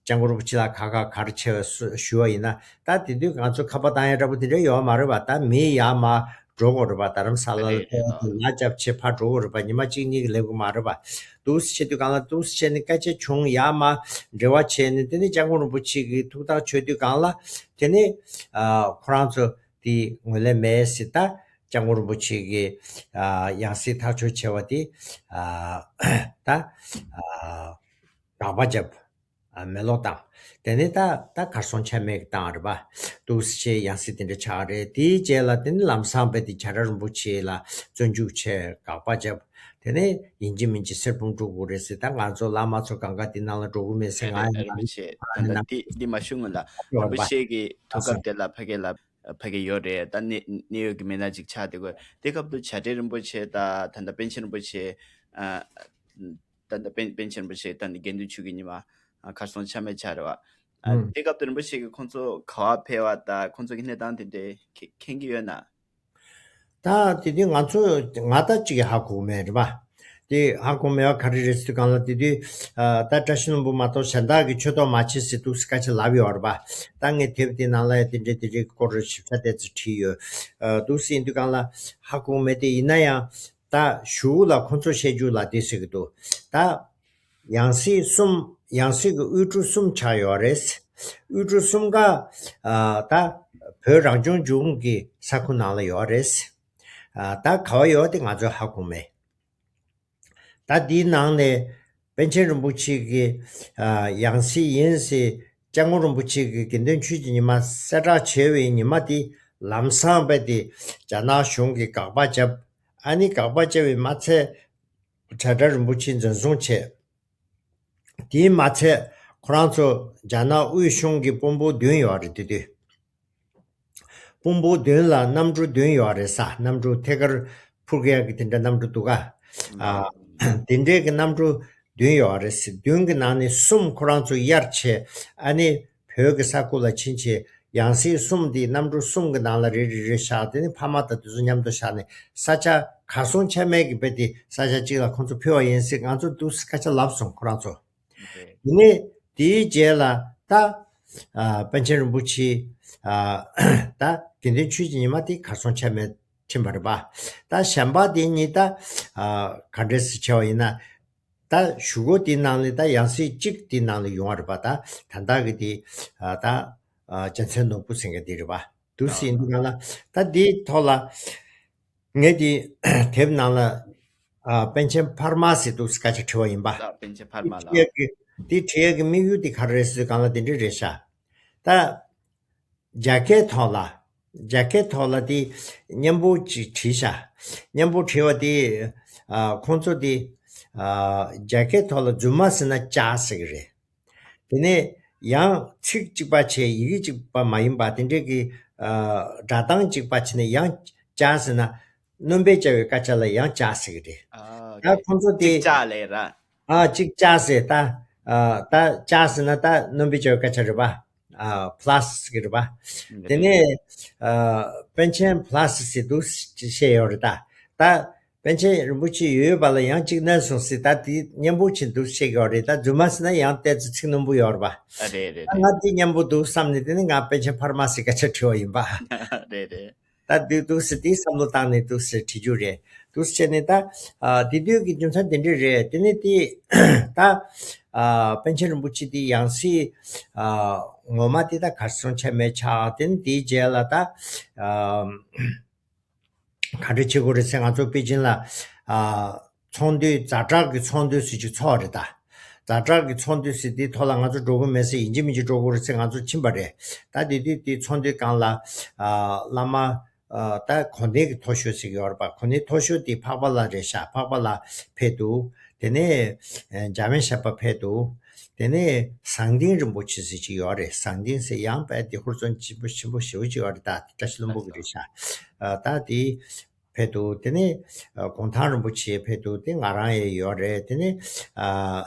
སྐྱབས་མགོན་རིན་པོ་ཆེ་ལ་ག་ག་ག་རེ་བྱས་པ་སུ་ཞུ་བ་ཡིན་ན། ད་དེ་དུས་ང་ཚོ་ཁ་པར་བཏང་ཡ་འདྲ་པོ་དེ་འདྲ་ཡོད་མ་རེད་པ། ད་མི་ཡར་མར་འགྲོ་དགོས་རེད་པ། རྡ་རམ་ས་ལ་ལ་རེད་རེད། ལྟ་བ་དེ་ལག་རྒྱབ་བྱས་ཕར་འགྲོ་དགོས་རེད་པ། ཉི་མ་གཅིག་གཉིས་ཀྱི་སླེབས་ཀྱི་མ་རེད་པ། འདུག་སེ་བྱེད་དུས་གང་ལ་འདུག་སེ་བྱས་ནས་སྐད་ཆ་བྱུང་། ཡར་མར་འབྲེལ་བ་བྱས་ནས་དེ་ནས་སྐྱབས་མགོན་རིན་པོ་ཆེ་གི་ཐུགས་ཐག་ཆོད་དུས་གང་ལ་དེ་ནས་ཨ་ཁོ་རང་ཚོ་དེ་ངོས་ལེན་མེད་ཟེར། ད་སྐྱབས་མགོན་རིན་པོ་ཆེ་གི་ཨ་ཡང་སྲིད་ཐག་གཅོད་བྱས་པ་དེ་ཨ་ད་ཨ་དགག་པ་བརྒྱབ། ཨ་མེ་ལོག་བཏང་། དེ་ནས་ད་ད་གར་སོང་ཆ་མེད་ཀྱི་བཏང་རེད་པ། འདུག་སེ་ཡང་སྲིད་དེ་འདྲ་ཆགས་རེད། དེའི་རྗེས་ལ་དེ་ནི་ལམ་སང་རྦད་དེ་བྱ་བྲལ་རིན་པོ་ཆེ་ལ་བཙོན་འཇུག་བྱས། དགག་པ་བརྒྱབ། དེ་ནས་ཡིན་གཅིག་མིན་གཅིག་གསེར་བུམ་དཀྲུག་དགོས་རེད་ཟེར། ད་ང་ཚོ་བླ་མ་ཚོ་གང་ག་དེ་ནང་ལ་འགྲོ་གི་མེད་ཟེར། ང་ཡང་རིན་པོ་ཆེ་ད་ལྟ་འདི་འདི་མ་ཞུ་སྔོན་ལ་རིན་པོ་ཆེ་གི་ཐུགས་ཁུར་དེ་ལ་ཕ་གི་ལ་ཕ་གི་ཡོད་རེད། ད་གནད་གནད་ཡོད་ཀྱི་མི་སྣ་ཅིག་ཆགས་བསྡད་དགོས། དེ་སྐབས་དུ་བྱ་བྲལ་རིན་པོ་ཆེ་ད་ད་ལྟ་པཎ་ཆེན་རིན་པོ་ཆེ་ཨ། ད་ལྟ་པཎ་པཎ་ཆེན་རིན་པོ་ཆེ་ད་ནི་དགེ་འདུན་ཆོས་ཀྱི་ཉི་མ་ཨ་གར་སོང་ཆ་མེད་ཆགས་རེད་བ། ཨ་ཨུམ། དེ་སྐབས་དུ་རིན་པོ་ཆེ་གིས་ཁོང་ཚོ་ག་བ་ཕེབས་པ་དང་ཁོང་ཚོ་གི་གནས་སྟངས་དེ་འདྲའི་མཁྱེན་མཁྱེན་གྱི་ཡོད་ན། ད་དེ་དུས་ང་ཚོ་ང་ད་གཅིག་གིས་ཧ་གོ་མེད་རེད་པ། དེ་ཧ་གོ་མེད་པ་ག་རེ་རེད་ཟེར་དུས་གང་ལ་དེ་དུས་ཨ་ད་བཀྲ་ཤིས་ལྷུན་པོ་མ་གཏོགས་གཞན་དག་གིས་ཆོས་ཐོག་མ་བྱེད་ཟེར་འདུག་སེ་སྐད་ཆ་ལབ་ཡོད་རེད་པ། ད་ངས་དེབ་དེ་ནང་ལ་ཡང་དེ་འདྲའི་དེ་འདྲའི་སྐོར་ཞིབ་ཕྲ་ཏོག་ཙམ་བྲིས་ཡོད། ཨ་འདུག་སེ་ཡིན་དུས་གང་ལ་ཧ་གོ་མེད། དེ་ཡིན་ན་ཡང་ད་གཞུག་ལ་ཁོང་ཚོ་བཤད་རྒྱུ་ལ་དེ་ཟེར་གི་འདུག་ད་ཡང་སྲིད་གསུམ་ཡང་སྲིད་ཀྱི་དབུས་གྲུ་གསུམ་ཆགས་ཡོད་རེད། དབུས་གྲུ་གསུམ་ཀ་ཨ་ད་བོད་རང་སྐྱོང་ལྗོངས་ཀྱི་ས་ཁུལ་ནང་ལ་ཡོད་རེད། ཨ་ད་ག་བ་ཡོད་དེ་ང་ཚོས་ཧ་གོ་མེད། ད་འདིའི་ནང་ནས་པཎ་ཆེན་རིན་པོ་ཆེ་གི་ཨ་ཡང་སྲིད་ཡིན་ཟེར་སྐྱབས་མགོན་རིན་པོ་ཆེ་གི་དགེ་འདུན་ཆོས་ཀྱི་ཉི་མ་གསལ་བསྒྲགས་བྱས་པའི་ཉི་མ་དེ་ལམ་སང་རྦད་དེ་རྒྱ་ནག་གཞུང་གིས་དགག་པ་བརྒྱབ། ཨ་ནི་དགག་པ་བརྒྱབ་པའི་མ་ཚད་བྱ་བྲལ་རིན་པོ་ཆེ་འཛིན་བཟུང་བྱས། དེའི་མ་ཚད་ཁོ་རང་ཚོ་རྒྱ་ནག་དབུས་གཞུང་གི་དཔོན་པོ་བདུན་ཡོད་རེད། དེ་དུས་དཔོན་པོ་བདུན་ལ་གནམ་གྲུ་བདུན་ཡོད་རེད་ས། གནམ་གྲུ་ཐད་ཀར་འཕུར་གི་ཡག་གི་དེ་འདྲ་གནམ་གྲུ་འདུག་ག་ཨ་དེ་འདྲའི་གི་གནམ་གྲུ་བདུན་ཡོད་རེད་ས། བདུན་གི་ནང་ནས་གསུམ་ཁོ་རང་ཚོ་གཡར་བྱས། ཨ་ནི་བོད་ཀྱི་ས་ཁུལ་ལ་ཕྱིན་བྱས་ཡང་སྲིད་གསུམ་དེ་གནམ་གྲུ་གསུམ་གི་ནང་ལ་རེ་རེ་རེ་བཞག་དེ་ནི་ཕ་མ་དང་དེ་ཚོ་མཉམ་དུ་བཞག་ནས་ས་ཆ་གར་སོང་ཆ་མེད་ཀྱི་རྦད་དེ་ས་ཆ་གཅིག་ལ་ཁོང་ཚོ་ཕུད་པ་ཡིན་ཟེར་ང་ཚོ་འདུག་སེ་སྐད་ཆ་ལབ་སོང་ཁོ་རང་ཚོ། དེ་ནས་དེའི་རྗེས་ལ་ད་ཨ་པཎ་ཆེན་རིན་པོ་ཆེ་ཨ་ད་དགེ་འདུན་ཆོས་ཀྱི་ཉི་མ་དེ་གར་སོང་ཆ་མེད་ཕྱིན་པ་རེད་པ། ད་གཞན་པ་དེ་གཉིས་ད་ཨ་ག་འདྲས་སེ་བྱས་པ་ཡིན་ན། ད་གཞུག་གུ་དེའི་ནང་ལ་ད་ཡང་སྲིད་གཅིག་དེའི་ནང་ལ་ཡོང་བ་རེད་པ། ད་ད་ལྟ་གི་དེ་ཨ་ད་ཨ་རྒྱལ་མཚན་ནོར་བུ་ཟེར་མཁན་དེ་རེད་པ། འདུག་སེ་ཡིན་དུས་ནང་ལ་ད་དེའི་ཐོག་ལ་ངས་དེ་དེབ་ནང་ལ་ཨ་པཎ་ཆེན་འཕར་མ་ཟེར་འདུག་སེ་སྐད་ཆ་བྲིས་པ་ཡིན་པ། ད་པཎ་ཆེན་འཕར་མ་ལ། དེ་བྲིས་ཡག་གི་དེ་བྲིས་ཡག་གི་དམིགས་ཡུལ་དེ་ག་རེ་རེད་ཟེར་དུས་སྒང་ལ་དེ་འདྲ་རེད་ཤག་ད་རྒྱ་སྐད་ཐོག་ལ་ རྒྱ་སྐད་ཐོག་ལ་དེ་མཉམ་པོ་ཅིག་བྲིས་ཤག་མཉམ་པོ་བྲིས་པ་དེ་ཨ་ཁོང་ཚོ་དེ་ཨ་རྒྱ་སྐད་ཐོག་ལ་རྫུན་མ་ཟེར་ན་ལྕགས་ཟེར་གི་རེད། དེ་ནས་ཡང་ཚིག་གཅིག་པ་བྱས་ཡི་གེ་གཅིག་པ་མ་ཡིན་པ་དེ་འདྲས་ཀྱི་ཨ་སྒྲ་གདངས་གཅིག་པ་བྱས་ནས་ཡང་ལྕགས་ཟེར་ན་སྣོན་པས་བྱ་བའི་སྐད་ཆ་ལ་ཡང་ལྕགས་ཟེར་གི་རེད། ཨ་ད་ཁོང་ཚོ་དེ་ལྕགས་ལས་ར། ཨ་གཅིག་ལྕགས་ཟེར་ད། ཨ་ད་ལྕགས་ཟེར་ན་ད་སྣོན་པས་བྱ་བའི་སྐད་ཆ་རེད་པ། ཨ་པ་ལ་སི་གི་རེད་པ། དེ་ནས་ཨ་པཎ་ཆེན་པ་ལ་སི་ཟེར་འདུག་བཤད་ཡོད་རེད་ད། ད་པཎ་ཆེན་རིན་པོ་ཆེ་ཡོད་པ་ལ་ཡང་གཅིག་བསྣན་སོང་ཟེར་ད་དེ་མཉམ་པོ་བྱེད་འདུག་བཤད་ཀྱི་ཡོད་རེད། ད་རྫུན་མ་ཟེར་ན་ཡང་ཏོག་ཙམ་ཚིག་རྣོན་པོ་ཡོད་རེད་པ། ཨ་རེད་རེད་ད་རེད། ང་དེ་མཉམ་པོ་འདུག་བསམ་ནས་དེ་ནས་ང་པཎ་ཆེན་ཕ་ར་མ་སི་སྐད་ཆ་དྲི་བ་ཡིན་པ། རེད་རེད། ད་འདུག་འདུག་སེ་དེ་བསམ་བློ་བཏང་ནས་འདུག་སེ་བྲིས་རྒྱུ་རེད། འདུག་སེ་བྱས་ནས་ད་ཨ་དེ་དུས་ཀྱི་རྒྱུ་མཚན་དེ་འདྲས་རེད། དེ་ནས་དེ་ད་ཨ་པཎ་ཆེན་རིན་པོ་ཆེ་དེ་ཡང་སྲིད་ཨ་ངོ་མ་དེ་ད་གར་སོང་ཆ་མེད་ཆགས། དེ་ནས་དེའི་རྗེས་ལ་ད་ཨ་ག་འདྲ་བྱེད་དགོས་རེད་ཟེར། ང་ཚོ་པེ་ཅིན་ལ་ཨ་ཚོང་འདུས་ཛ་དྲག་གི་ཚོང་འདུས་ཟེར་རྒྱུ་ཚོགས་རེད་ད། ཛ་དྲག་གི་ཚོགས་འདུ་ཟེར་དེའི་ཐོག་ལ་ང་ཚོ་འགྲོ་གི་མེད་ཟེར། ཡིན་གཅིག་མིན་གཅིག་འགྲོ་དགོས་རེད་ཟེར་ང་ཚོ་ཕྱིན་པ་རེད། ད་དེ་དུས་དེ་ཚོགས་འདུའི་སྒང་ལ་ཨ་བླ་མ་ཨ་ད་གོ་གནས་ཀྱི་མཐོ་ཤོས་ཟེར་གྱི་ཡོད་རེད་པ། གོ་གནས་མཐོ་ཤོས་དེ་འཕགས་པ་ལྷ་རེད་ཤག་འཕགས་པ་ལྷ་ཕེབས་འདུག་དེ་ནས་ཨ་འཇམ་དབྱངས་བཞད་པ་ཕེབས་འདུག་དེ་ནས་ཟང་ལྡིང་རིན་པོ་ཆེ་ཟེར་གྱི་ཡོད་རེད། ཟང་ལྡིང་ཟེར་ཡང་དཔེ་དེ་ཧུར་བརྩོན་ཆེན་པོ་ཆེན་པོ་ཞེ་པོ་ཅིག་ཡོད་རེད། ད་བཀྲ་ཤིས་ལྷུན་པོ་གི་རེད་ཤག་ཨ་ད་དེ་ཕེབས་འདུག་དེ་ནས་ཨ་གུང་ཐང་རིན་པོ་ཆེ་ཕེབས་འདུག་དེ་ང་རང་ཡང་ཡོད་རེད། དེ་ནས་ཨ་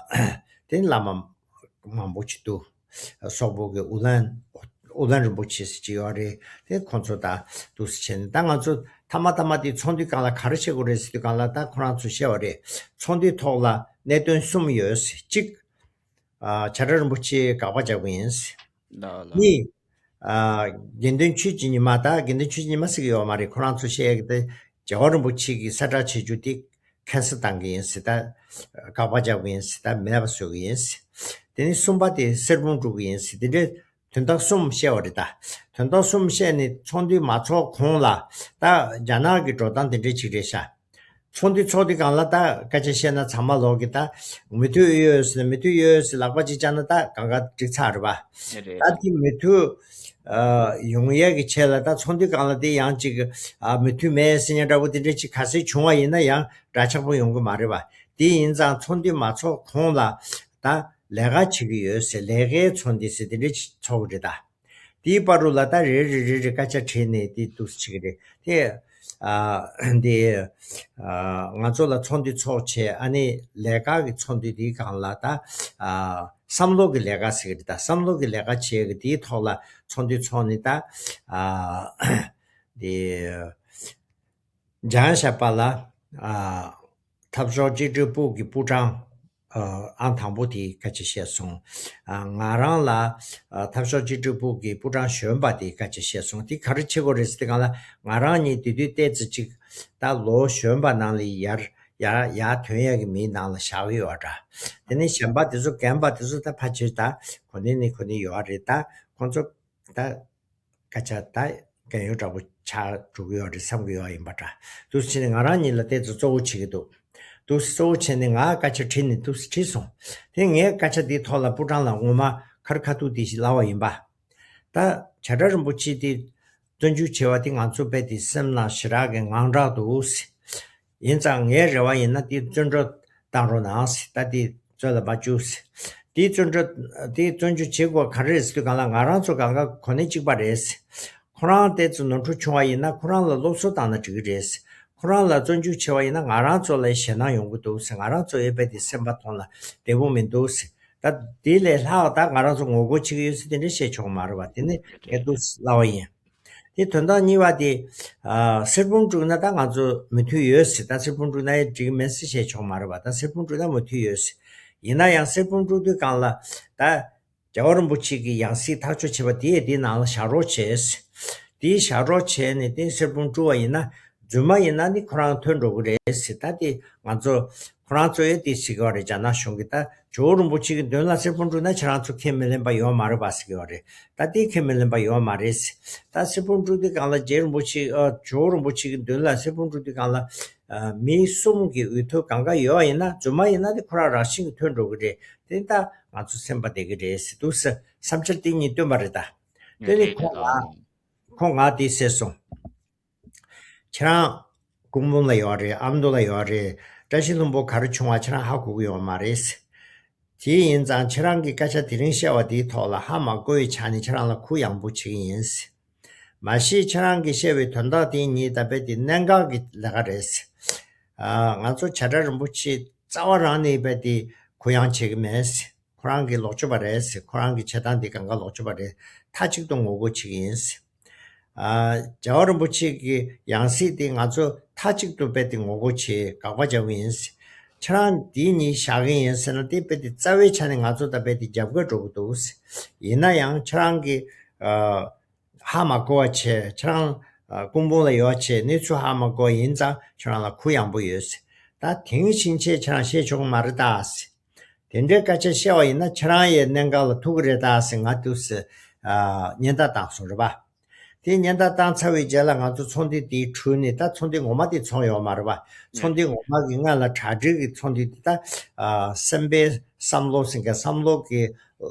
དེ་ནས་བླ་མ་མང་པོ་ཅིག་འདུག་སོག་པོ་གི་ཨུ་ལན་ཨུ་ལན་རིན་པོ་ཆེ་ཟེར་གྱི་ཡོད་རེད། དེ་ཁོང་ཚོ་ད་འདུག་སེ་བྱས་ནས་ད་ང་ཚོ་མཐའ་མ་མཐའ་མ་དེ་ཚོགས་འདུའི་སྒང་ལ་ག་རེ་བྱེད་དགོས་རེད་ཟེར་དུས་སྒང་ལ་ད་ཁོ་རང་ཚོས་བཤད་པ་རེད། ཚོགས་འདུའི་ཐོག་ལ་གནད་དོན་གསུམ་ཡོད་ཟེར། གཅིག་ཨ་བྱ་བྲལ་རིན་པོ་ཆེ་དགག་པ་རྒྱག་གི་ཡིན། ལགས་ལགས། གཉིས། ཨ་དགེ་འདུན་ཆོས་ཀྱི་ཉི་མ། ད་དགེ་འདུན་ཆོས་ཀྱི་ཉི་མ་ཟེར་གྱི་ཡོད་མ་རེད། ཁོ་རང་ཚོ་བཤད་ཀྱི་དེ་རྒྱལ་བ་རིན་པོ་ཆེ་གིས་གསལ་བསྒྲགས་བྱེད་རྒྱུ་དེ་ཁེན་སེལ་བཏང་གི་ཡིན་ཟེར། ད་དགག་པ་རྒྱག་གི་ཡིན་ཟེར། ད་མེད་པ་བཟོ་གི་ཡིན་ཟེར། དེ་ནས་གསུམ་པ་དེ་གསེར་བུམ་དཀྲུག་གི་ཡིན་ཟེར། དེ་འདྲའི་དོན་དག་གསུམ་བཤད་པ་རེད། ད་དོན་དག་གསུམ་བཤད་ནས་ཚོགས་འདུ་མ་ཚོགས་གོང་ལ་ད་རྒྱ་ནག་གི་འགྲོ་སྟངས་དེ་འདྲའི་ཅིག་རེད་ཤག་ཚོགས་འདུ་ཚོགས་དུས་སྒང་ལ་ད་སྐད་ཆ་བཤད་ན་ཚང་མ་ལོག་གི་ད་མོས་མཐུན་ཡོད་ཟེར་ན་མོས་མཐུན་ཡོད་ཟེར་ལག་པ་གཅིག་བཅག་ན་ད་གང་ག་འགྲིག་ཚར་རེད་པ། རེད། ད་དེ་མོས་མཐུན་ཨ་ཡོང་ཡས་ཀྱི་ཆེད་ལ་ད་ཚོགས་འདུའི་སྒང་ལ་དེ་ཡང་ཅིག་ཨ་མོས་མཐུན་མེད་ཟེར་ཉན་འདྲ་པོ་དེ་འདྲ་ཅིག་ག་ཚོད་བྱུང་བ་ཡིན་ན་ཡང་འདྲ་ཆགས་པོ་ཡོང་གི་མ་རེད་པ། དེ་ཡིན་ཙང་ཚོགས་འདུ་མ་ཚོགས་གོང་ལ་ད་ལས་ཀ་བྱེད་ཀྱི་ཡོད་ཟེར། ལས་ཀའི་ཚོགས་འདུ་ཟེར་དེ་འདྲ་ཅིག་ཚོགས་ཀྱི་རེད་ད། དེའི་བར་དུ་ལ་ད་རེ་རེ་རེ་རེ་སྐད་ཆ་དྲིས་ནས་དེ་འདུག་སེ་བྱེད་ཀྱི་རེད་དེ། ཨ་འདི་ཨ་ང་ཚོ་ལ་ཚོགས་འདུ་ཚོགས་བྱས། ཨ་ནི་ལས་ཀ་གི་ཚོགས་འདུ་དེའི་སྒང་ལ་ད་ཨ་བསམ་བློ་གི་ལས་ཀ་ཟེར་གྱི་རེད་ད། བསམ་བློ་གི་ལས་ཀ་བྱེད་ཀྱི་དེའི་ཐོག་ལ་ཚོགས་འདུ་ཚོགས་ནས་ད་ཨ་འདི་འཇང་ཞབས་པ་ལ་ཨ་འཐབ་ཕྱོགས་གཅིག་སྒྲིལ་པུའུ་གི་པུའུ་ཀྲང་ཨ་ཨང་དང་པོ་དེ་སྐད་ཆ་བཤད་སོང་། ཨ་ང་རང་ལ་ཨ་འཐབ་ཕྱོགས་གཅིག་སྒྲིལ་པུའུ་གི་པུའུ་ཀྲང་གཞོན་པ་དེ་སྐད་ཆ་བཤད་སོང་། དེ་ག་རེ་བྱེད་དགོས་རེད་ཟེར་དུས་སྒང་ལ་ང་རང་གཉིས་དེ་དུས་ཏོག་ཙམ་ཅིག་ད་ལོ་གཞོན་པ་ནང་ལ་ཡར་ཡར་ཡར་ཐོན་ཡག་གི་མིའི་ནང་ལ་བཞག་གི་ཡོད་འདྲ། དེ་ནས་གཞན་པ་དེ་ཚོ་རྒན་པ་དེ་ཚོ་ད་ཕལ་ཆེར་ད་གོ་གནས་ནི་གོ་གནས་ཡོད་རེད། ད་ཁོང་ཚོ་ད་སྐད་ཆ་ད་རྒན་ཡོལ་འདྲ་པོ་ཆགས་འགྲོ་གི་ཡོད་རེད་བསམ་གི་ཡོད་ཡིན་པ་འདྲ། འདུག་སེ་བྱས་ནས་ང་རང་གཉིས་ལ་ཏོག་ཙམ་གཙོ་བོ་བྱེད་ཀྱི་འདུག་འདུག་སེ་གཙོ་བོ་བྱས་ནས་ང་སྐད་ཆ་དྲིས་ནས་འདུག་སེ་དྲིས་སོང་། དེ་ངས་སྐད་ཆ་འདིའི་ཐོག་ལ་པུའུ་ཀྲང་ལ་ངོ་མ་ཁ་རི་ཁ་ཐུག་དེ་ཞིག་ལབ་པ་ཡིན་པ། ད་བྱ་བྲལ་རིན་པོ་ཆེ་དེ་བཙོན་འཇུག་བྱས་པ་དེ་ང་ཚོ་དཔེ་དེ་སེམས་ནང་ཞེ་དྲག་གི་དངངས་སྐྲག་འདུག་ཟེར། ཡིན་ཙང་ངའི་རེ་བ་ཡིན་ན་དེ་བཙོན་གྲོལ་བཏང་རོགས་གནང་ཟེར། ད་དེ་བཙོན་ལ་མ་བཅུག་ཟེར། དེ་བཙོན་གྲོལ་དེ་བཙོན་འཇུག་བྱེད་དགོས་ག་རེ་རེད་ཟེར་དུས་སྒང་ལ་ང་རང་ཚོ་གང་ག་གོ་གནས་གཅིག་པ་རེད་ཟེར། ཁོ་རང་ཏོག་ཙམ་ནོར་འཁྲུལ་བྱུང་བ་ཡིན་ན་ཁོ་རང་ལ་སློབ་གསོ་བཏང་ན་འགྲིག་གི་རེད་ཟེར། ཁོ་རང་ལ་བཙོན་འཇུག་བྱས་པ་ཡིན་ན་ང་རང་ཚོ་ལ་ཞེད་སྣང་ཡོང་གི་འདུག་ཟེར། ང་རང་ཚོ་ཡོད་པའི་དེ་སེམས་པ་ཐོག་ལ་བདེ་པོ་མི་འདུག་ཟེར། ད་དེ་ལས་ལྷག་ད་ང་རང་ཚོ་ངོ་རྒོལ་བྱེད་ཀྱི་ཡོད་ཟེར་དེ་འདྲ་བཤད་ཆོག་མ་རེད་པ། དེ་ནི་ངས་འདུག་ལབ་པ་ཡིན། དེ་དོན་དག་གཉིས་པ་དེ་ཨ་གསེར་བུམ་དཀྲུགས་ན་ད་ང་ཚོ་མོས་མཐུན་ཡོད་ཟེར། ད་གསེར་བུམ་དཀྲུགས་ན་ཡང་འགྲིག་གི་མེད་ཟེར་བཤད་ཆོག་མ་རེད་པ། ད་གསེར་བུམ་དཀྲུགས་ན་མོས་མཐུན་ཡོད་ཟེར། ཡིན་ན་ཡང་གསེར་བུམ་དཀྲུགས་དུས་སྒང་ལ་ད་རྒྱལ་བ་རིན་པོ་ཆེ་གི་ཡང་སྲིད་ཐག་གཅོད་བྱས་པ་དེ་ཡང་དེའི་ནང་ལ་བཞག་རོགས་བྱས་ཟེར། དེའི་བཞག་རོགས་བྱས་ནས་དེ་གསེར་བུམ་དཀྲུགས་པ་ཡིན་ན་རྫུན་མ་ཡིན་ན་ནི་ཁོ་རང་ཐོན་འགྲོ་གི་རེད་ཟེར། ད་དེ་ང་ཚོ་ཁོ་རང་ཚོ་ཡང་དེ་ཟེར་གི་ཡོད་རེད། རྒྱ་ནག་གཞུང་གིས་ད་ཇོ་བོ་རིན་པོ་ཆེ་གི་མདུན་ལ་གསེར་བུམ་དཀྲུགས་ན་ཁྱེད་རང་ཚོ་ཁས་མི་ལེན་པ་ཡོད་མ་རེད་པ་ཟེར་གི་ཡོད་རེད། ད་དེ་ཁས་མི་ལེན་པ་ཡོད་མ་རེད་ཟེར། ད་གསེར་བུམ་དཀྲུགས་དུས་སྒང་ལ་རྗེ་རིན་པོ་ཆེ་ཨ་ཇོ་བོ་རིན་པོ་ཆེ་གི་མདུན་ལ་གསེར་བུམ་དཀྲུགས་དུས་སྒང་ལ་ཨ་མི་གསུམ་གྱི་འོས་ཐོབ་གང་ག་ཡོད་ཡིན་ན་རྫུན་མ་ཡིན་ན་དེ་ཁོ་རང་རང་བཞིན་གྱིས་ཐོན་འགྲོ་གི་རེད། དེ་ད་ང་ཚོ་སེམས་པ་བདེ་གི་རེད་ཟེར་འདུག་ཟེར་བསམ་འཆར་དེ་གཉིས་བཏོན་པ་རེད་ད། དེ་ནི་རེད་ཁོང་ལ་རེད། ཁོང་ང་དེ་ཟེར་སོང་། ཁྱེད་རང་སྐུ་འབུམ་ལ་ཡོད་རེད། ཨ་མདོ་ལ་ཡོད་རེད། བཀྲ་ཤིས་ལྷུན་པོ་ག་རེ་བྱུང་བ་ཁྱེད་རང་ཧ་གོ་གི་ཡོད་མ་རེད། དེ་ཡིན་ཙང་ཁྱེད་རང་གིས་སྐད་ཆ་དེ་རིང་བཤད་པ་དེའི་ཐོག་ལ་ཧ་མ་གོ་བའི་ཆ་ནས་ཁྱེད་རང་ལ་གུ་ཡངས་པོ་བྱེད་ཀྱི་ཡིན། མ་གཞི་ཁྱེད་རང་གིས་བཤད་པའི་དོན་དག་དེ་གཉིས་ད་རྦད་དེ་གནད་འགག་གི་ལས་ཀ་རེད། ཨ། ང་ཚོ་བྱ་བྲལ་རིན་པོ་ཆེ་རྩ་བ་རང་ནས་རྦད་དེ་གུ་ཡངས་བྱེད་ཀྱི་མེད། ཁོ་རང་གི་ལོག་སྤྱོད་པ་རེད། ཁོ་རང་གི་བྱེད་སྟངས་དེ་གང་ག་ལོག་སྤྱོད་པ་རེད། མཐའ་གཅིག་ཏུ་ངོ་རྒོལ་བྱེད་ཀྱི་ཡིན། ཨ། རྒྱལ་བ་རིན་པོ་ཆེ་གི་ཡང་སྲིད་དེ་ང་ཚོ་མཐའ་གཅིག་ཏུ་རྦད་དེ་ངོ་རྒོལ་བྱེད། དགག་པ་རྒྱག་གི་ཡིན། ཁྱེད་རང་དེ་གཉིས་བཞག་གི་ཡིན་ཟེར་ན་དེ་རྦད་དེ་རྩ་བའི་ཆ་ནས་ང་ཚོ་ད་རྦད་དེ་རྒྱབ་འགལ་འགྲོ་གི་འདུག། ཡིན་ན་ཡང་ཁྱེད་རང་གི། ཨ། ཧ་མ་གོ་བ་བྱས། ཁྱེད་རང་། ཨ། སྐུ་འབུམ་ལ་ཡོད་བྱས་གནས་ཚུལ་ཧ་མ་གོ་བ་ཡིན་ཙང་ཁྱེད་རང་ལ་གུ་ཡངས་པོ་ཡོད། ད་དེང་ཕྱིན་ཆད་ཁྱེད་རང་བཤད་ཆོག་གི་མ་རེད་ད། དེ་འདྲའི་སྐད་ཆ་བཤད་པ་ཡིན་ན་ཁྱེད་རང་ཡའི་གནད་འགག་ལ་ཐུག་གི་རེད་ད་ཟེར་ང་དུས་སུ། ཨ། ཉེན་བརྡ་བཏང་སོང་རེད་པ། དེ་ཉེན་བརྡ་བཏང་ཚར་བའི་རྗེས་ལ་ང་ཚོ་ཚོགས་འདུ་དེའི་འཕྲོས་ནས། ད་ཚོགས་འདུ་ངོ་མ་དེ་ཚོགས་ཡོད་མ་རེད་པ། ཚོགས་འདུ་ངོ་མ་གི་སྔ་ལ་གྲ་སྒྲིག་གི་ཚོགས་འདུ་དེ་ད། ཨ། སེམས་པའི་བསམ་བློ་ཟེར་མཁན་བསམ་བློ་གི། ཨ།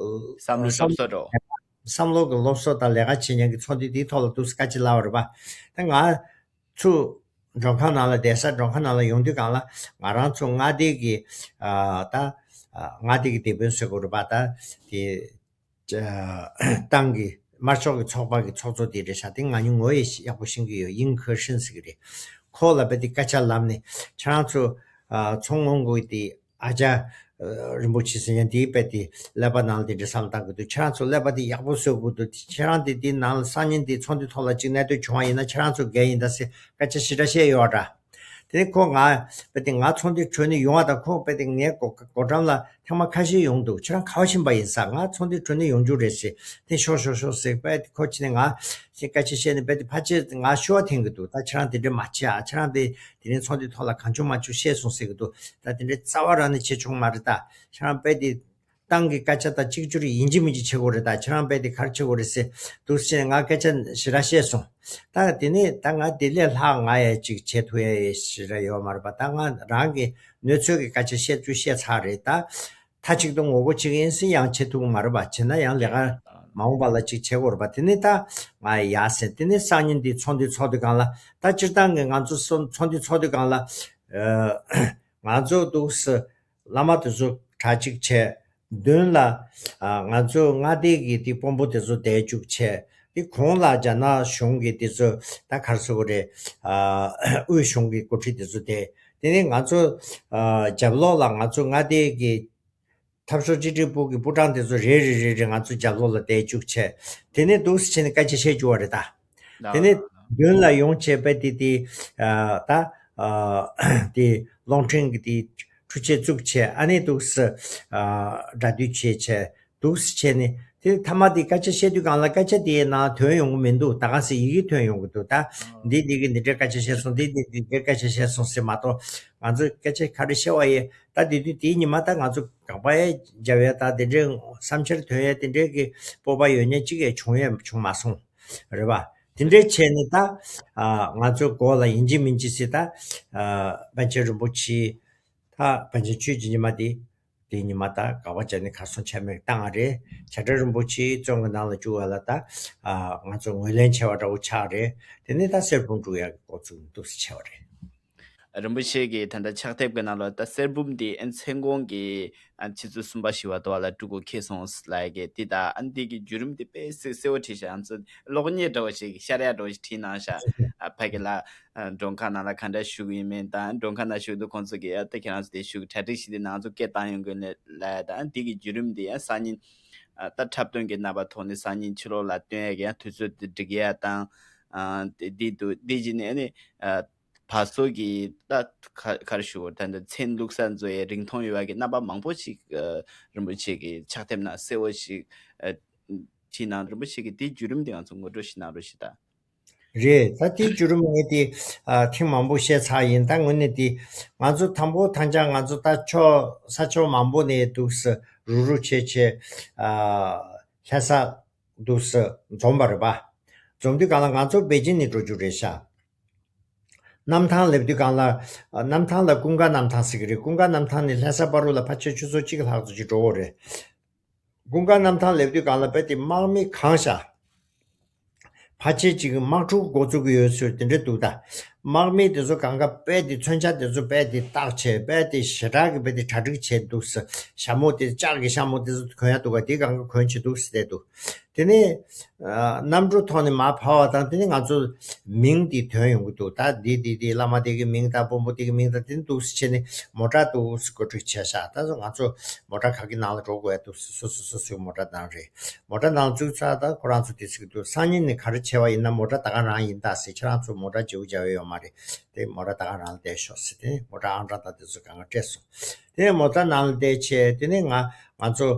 བསམ་བློའི་བསམ། སློབ་གསོ་འགྲོ། བསམ་བློ་གི་སློབ་གསོ་དང་ལས་ཀ་བྱེད་མཁན་གྱི་ཚོགས་འདུ་དེའི་ཐོག་ལ་འདུག་སེ་སྐད་ཆ་ལབ་པ་རེད་པ། ད་ང་ཚོ་མགྲོན་ཁང་ནང་ལ། བསྡད་ས་མགྲོན་ཁང་ནང་ལ་ཡོང་དུས་སྒང་ལ་ང་རང་ཚོ་མངའ་སྡེ་གི། ཨ། ད། ཨ། མངའ་སྡེ་གི་སྡེ་དཔོན་ཟེར་དགོས་རེད་པ། ད་དེ། ཨ། ཏང་གི་དམར་ཤོག་གི་ཚོགས་པ་གི་ཚོགས་གཙོ་དེ་རེད་ཤག། དེ་ང་གཉིས་ངོ་ཡང་ཡག་པོ་ཤེས་ཀྱི་ཡོད། ཡིན་ཁེ་ཧྲིན་ཟེར་གྱི་རེད། ཁོ་ལ་རྦད་དེ་སྐད་ཆ་ལབ་ནས་ཁྱེད་རང་ཚོ། ཨ། མཚོ་སྔོན་གྱི་དེ། ཨ་ཅག། ཨ། རིན་པོ་ཆེ་ཟེར་མཁན་དེའི་རྦད་དེ་ཀླད་པ་ནང་ལ་དེ་འདྲ་བསམ་བློ་བཏང་གི་འདུག། ཁྱེད་རང་ཚོ་ཀླད་པ་དེ་ཡག་པོ་བཟོ་དགོས་འདུག། ཁྱེད་རང་དེ་དེའི་ནང་ལ་སང་ཉིན་དེ་ཚོགས་འདུ་ཐོག་ལ་ཅིག་གནད་དོན་བྱུང་བ་ཡིན་ན་ཁྱེད་རང་ཚོ་འགན་ཡིན་ད་ཟེར་སྐད་ཆ་ཞེ་དྲག་བཤད་ཡོད་འདྲ། དེ་ནས་ཁོ་ང་རྦད་དེ་ང་ཚོགས་འདུའི་འཕྲོས་ནས་ཡོང་བ་དང་། ཁོ་རྦད་དེ་ངའི་སྒོ་སྒོ་འགྲམ་ལ་ཐེངས་མ་ཁ་ཤས་ཡོང་འདུག། ཁྱེད་རང་ག་པར་ཕྱིན་པ་ཡིན་ཟེར། ང་ཚོགས་འདུའི་འཕྲོས་ནས་ཡོང་རྒྱུ་རེད་ཟེར། དེ་ཤོག་ཤོག་ཤོག་ཟེར། རྦད་དེ་ཁོ་ཕྱིན་ནས་ང་ཞེས་སྐད་ཆ་བཤད་ནས་རྦད་དེ་ཕལ་ཆེར་ང་ཤོར་བ་འཐེན་གྱི་འདུག། ད་ཁྱེད་རང་དེ་འདྲ་མ་བྱེད་ཨ། ཁྱེད་རང་དེ་དེ་རིང་ཚོགས་འདུའི་ཐོག་ལ་གང་བྱུང་མང་བྱུང་བཤད་སོང་ཟེར་གྱི་འདུག། ད་དེ་འདྲའི་རྩ་བ་རང་ནས་བྱེད་ཆོག་མ་རེད། ད་ཁྱེད་རང་རྦད་དེ་ཏང་གི་སྐད་ཆ་དང་གཅིག་གྱུར་ཡིན་གཅིག་མིན་གཅིག་བྱེད་དགོས་རེད། ད་ཁྱེད་རང་རྦད་དེ་ག་རེ་བྱེད་དགོས་རེད་ཟེར་འདུག་ཟེར་ནས་ང་སྐད་ཆ་ཞེ་དྲག་བཤད་སོང་། ད་དེ་ནས་ད་ང་དེ་ལས་ལྷག་ང་ཡང་ཅིག་བྱེད་ཐུབ་ཡ་ཞེ་དྲག་ཡོད་མ་རེད་པ། ད་ང་རང་གི་གནས་ཚུལ་གྱི་སྐད་ཆ་བཤད་རྒྱུ་བཤད་ཚར་རེད། ད་མཐའ་གཅིག་ཏུ་ངོ་རྒོལ་བྱེད་ཀྱི་ཡིན་ཟེར་ཡང་བྱེད་ཐུབ་ཀྱི་མ་རེད་པ། བྱེད་ན་ཡང་ལས་ཀ་མ་འོངས་པ་ལ་ཅིག་བྱེད་དགོས་རེད་པ། དེ་ནས་ད་ང་ཡ་ཟེར། དེ་ནས་སང་ཉིན་དེ་ཚོགས་འདུ་ཚོགས་དུས་སྒང་ལ། ད་སྤྱིར་བཏང་གི་ང་ཚོ་སོ་ཚོགས་འདུ་ཚོགས་དུས་སྒང་ལ། ཨ། ང་ཚོ་འདུག་སེ་བླ་མ་དེ་ཚོ་གྲ་གཅིག་བྱས། མདུན་ལ། ཨ། ང་ཚོ་མངའ་སྡེ་གི་དེ་དཔོན་པོ་དེ་ཚོ་བསྡད་བཅུག་བྱས། དེ་གོང་ལ་རྒྱ་ནག་གཞུང་གི་དེ་ཚོ་ད་ག་རེ་ཟེར་དགོས་རེད། ཨ། དབུས་གཞུང་གི་འགོ་ཁྲིད་དེ་ཚོ་བསྡད། དེ་ནས་ང་ཚོ། ཨ། རྒྱབ་ལོགས་ལ་ང་ཚོ་མངའ་སྡེ་གི་འཐབ་ཕྱོགས་གཅིག་སྒྲིལ་པུའུ་གི་པུའུ་ཀྲང་དེ་ཚོ་རེ་རེ་རེ་རེ་ང་ཚོ་རྒྱབ་ལོགས་ལ་བསྡད་བཅུག་བྱས། དེ་ནས་འདུག་སེ་བྱས་ནས་སྐད་ཆ་བཤད་བཅུག་པ་རེད་ད། དེ་ནས་མདུན་ལ་ཡོང་བྱས་པ་དེ་དེ། ཨ། ད། ཨ། དེ་རླུང་འཕྲིན་གྱི་དེ་འཕྲུལ་ཆས་བཙུགས་བྱས། ཨ་ནི་འདུག་སེ། ཨ། སྒྲ་སྡུད་བྱས་བྱས། འདུག་སེ་བྱས་ནས་དེ་མཐའ་མ་དེ་སྐད་ཆ་བཤད་དུས་སྒང་ལ་སྐད་ཆ་དེའི་ནང་དོན་ཡོང་གི་མི་འདུག། ད་ག་སེ་ཡི་གེ་ཐོན་ཡོང་གི་འདུག། ད་འདི་འདི་གི་འདི་འདྲའི་སྐད་ཆ་བཤད་སོང་། འདི་འདི་འདི་འདྲའི་སྐད་ཆ་བཤད་སོང་ཟེར་མ་གཏོགས། ང་ཚོས་སྐད་ཆ་ག་རེ་བཤད་པ་ཡིན། ད་དེ་དུས་དེའི་ཉི་མ་ད་ང་ཚོ་དགག་པ་ཡང་བརྒྱབ་ཡ་ད་དེ་འདྲའི་བསམ་འཆར་ཐོན་ཡ་དེ་འདྲའི་གི་སྤོབས་པ་ཡོད་མཁན་གཅིག་ཡང་བྱུང་ཡ་བྱུང་མ་སོང་། རེད་པ། དེ་འདྲའི་བྱས་ནས་ད། ཨ། ང་ཚོའི་མགོ་ལ་ཡིན་གཅིག་མིན་གཅིག་སེ་ད། ཨ། པཎ་ཆེན་རིན་པོ་ཆེ། ད་པཎ་ཆེན་ཆོས་ཀྱི་ཉི་མ་དེ། དེའི་ཉི་མ་ད་དགག་པ་བྱས་ནས་གར་སོང་ཆ་མེད་བཏང་བ་རེད། བྱ་བྲལ་རིན་པོ་ཆེ་བཙོན་གྱི་ནང་ལ་བཅུག་པ་ལ་ད། ཨ། ང་ཚོ་ངོས་ལེན་བྱས་པ་འདྲ་བོ་ཆགས་རེད། དེ་ནས་ད་གསེར་བུམ་སྒྲུག་ཡག་གི་འགོ་བཙུགས་འདུག་སེ་བྱས་པ་རེད། རིན་པོ་ཆེ་གིས་ད་ལྟ་ཕྱག་དེབ་ཀྱི་ནང་ལ་ད་གསེར་བུམ་འདི་ཨ་མཚན་གུང་གི་ཨ་ཆུ་ཚོད་གསུམ་པ་བཞི་པ་དུ་བ་ལ་སྤྲུལ་སྐུ་འཁེལ་སོང་ལབ་ཡ་གི་འདི་ད་ཨ་འདི་གི་བརྒྱུད་རིམ་འདི་དཔེ་གསལ་གསལ་བོ་བྲིས་ཤག། ཨ་མཚན་གློག་བརྙན་འདྲ་བོ་ཞིག་ཤར་ཡ་འདྲ་བོ་ཞིག་བྲིས་གནང་ཤག། ཨ་ཕ་གི་ལ། ཨ་མགྲོན་ཁང་ནང་ལ་ག་འདྲ་བཞུགས་ཡིན་མིན་དང་མགྲོན་ཁང་ནང་བཞུགས་འདུག་ཁོང་ཚོ་གིས་ཨ་ད་ཁྱེད་རང་ཚོ་དེ་བཞུགས་གྲ་སྒྲིག་ཞིག་དེ་ནང་ཚོ་སྐད་བཏང་ཡོང་གི་ལ་ལ་དང་འདི་གི་བརྒྱུད་རིམ་འདི་ཡང་སང་ཉིན་ཨ་ད་འཁྲབ་སྟོན་གྱི་རྣམ་པ་ཐོག་ནས་སང་ཉིན་ཕྱི་ལོགས་ལ་སྟོན་ཡ་གི་ཡང་དུས་ཚོད་དེ་སྒྲིག་ཡ་དང་། ཨ་དེ་འདི་འདུག། འདི་བྱས་ནས་ཨ་ནི་ཨ་བར་སོ་གི་ད་ག་ག་རེ་ཞུ་ད་འདི་མཚན་བླུགས་ས་བཟོ་ཡའི་རིང་ཐུང་ཡོད་པ་གི་རྣམ་པ་མང་པོ་ཞིག་ཨ་རིན་པོ་ཆེ་གི་ཕྱག་དེབ་ནང་གསལ་བོ་ཞིག་ཨ་བྲིས་གནང་། རིན་པོ་ཆེ་གི་འདི་བརྒྱུད་རིམ་འདི་ང་ཚོ་ངོ་སྤྲོད་ཞིག་གནང་རོགས་ཞུ་ད། རེད། ད་དེའི་བརྒྱུད་རིམ་ངས་དེ་ཨ་ཐེངས་མང་པོ་བཤད་ཚར་ཡིན། ད་དངོས་གནས་དེ་ང་ཚོ་དང་པོ་ཐང་ཅང་ང་ཚོ་ད་ཕྱོགས་ས་ཕྱོགས་མང་པོ་ནས་འདུག་སེ་རུག་རུག་བྱས་བྱས་ཨ་ལྷ་ས་འདུག་སེ་འཛོམས་པ་རེད་པ། འཛོམས་དུས་སྒང་ལ་ང་ཚོ་པེ་ཅིན་ནས་འགྲོ་རྒྱུ་རེད་ཤག། གནམ་ཐང་སླེབས་དུས་སྒང་ལ་ཨ་གནམ་ཐང་ལ་ཀུན་དགའ་གནམ་ཐང་ཟེར་གི་རེད། ཀུན་དགའ་གནམ་ཐང་ནས་ལྷ་ས་བར་དུ་ལ་ཕལ་ཆེར་ཆུ་ཚོད་གཅིག་ལྷག་ཙམ་ཅིག་འགྲོ་གི་རེད། ཀུན་དགའ་གནམ་ཐང་སླེབས་དུས་སྒང་ལ་རྦད་དེ་དམག་མི་གང་ཤག། ཕལ་ཆེར་ཅིག་དམག་འཁྲུག་འགོ་བཙུགས་ཀྱི་ཡོད་ཚུལ་དེ་འདྲ་འདུག་ད། དམག་མི་དེ་ཚོ་སྒང་ག་རྦད་དེ་མཚོན་ཆ་དེ་ཚོ་རྦད་དེ་བཏགས་བྱས་རྦད་དེ་ཞེ་དྲག་གི་རྦད་དེ་གྲ་སྒྲིག་བྱས་འདུག་ཟེར། ཞྭ་མོ་དེ་ལྕགས་ཀྱི་ཞྭ་མོ་དེ་ཚོ་གོན་ཡ་འདུག་ག་དེ་སྒང་ག་གོན་བྱས་འདུག་ཟེར་བསྡད་འདུག་དེ་ནས་ཨ་གནམ་གྲུ་ཐོག་ནས་མར་བབས་པ་དང་དེ་ནས་ང་ཚོ་མིང་དེ་ཐོན་ཡོང་གི་འདུག་ད་འདི་འདི་འདི་བླ་མ་དེ་གི་མིང་དང་དཔོན་པོ་དེ་གི་མིང་དང་དེ་ནས་འདུག་སེ་བྱས་ནས་མོ་ཊ་འདུག་སེ་བཀོད་སྒྲིག་བྱས་ཤག་ད་ང་ཚོ་མོ་ཊ་ག་གི་ནང་ལ་འགྲོ་དགོས་ཡ་འདུག་སེ་སོ་སོ་སོ་སོའི་མོ་ཊ་ནང་རེད། མོ་ཊ་ནང་བཙུགས་ཚར་ད་ཁོ་རང་ཚོ་དེ་ཟེར་གི་འདུག་སང་ཉིན་ནས་ག་རེ་བྱས་པ་ཡིན་ན་མོ་ཊ་ད་ག་རང་ཡིན་ད་ཟེར། ཁྱེད་རང་ཚོ་མོ་ཊ་བརྗེ་པོ་བྱ་འོས་ཡོད་མ་རེད། དེ་མོ་ཊ་ད་ག་རང་ལ་བསྡད་ཤོག་ཟེར། དེ་མོ་ཊ་ཨང་གྲངས་དང་དེ་ཚོ་གང་ག་སྤྲད་སོང་། དེ་ནས་མོ་ཊ་ནང་ལ་བསྡད་བྱས་དེ་ནས་ང་ང་ཚོ་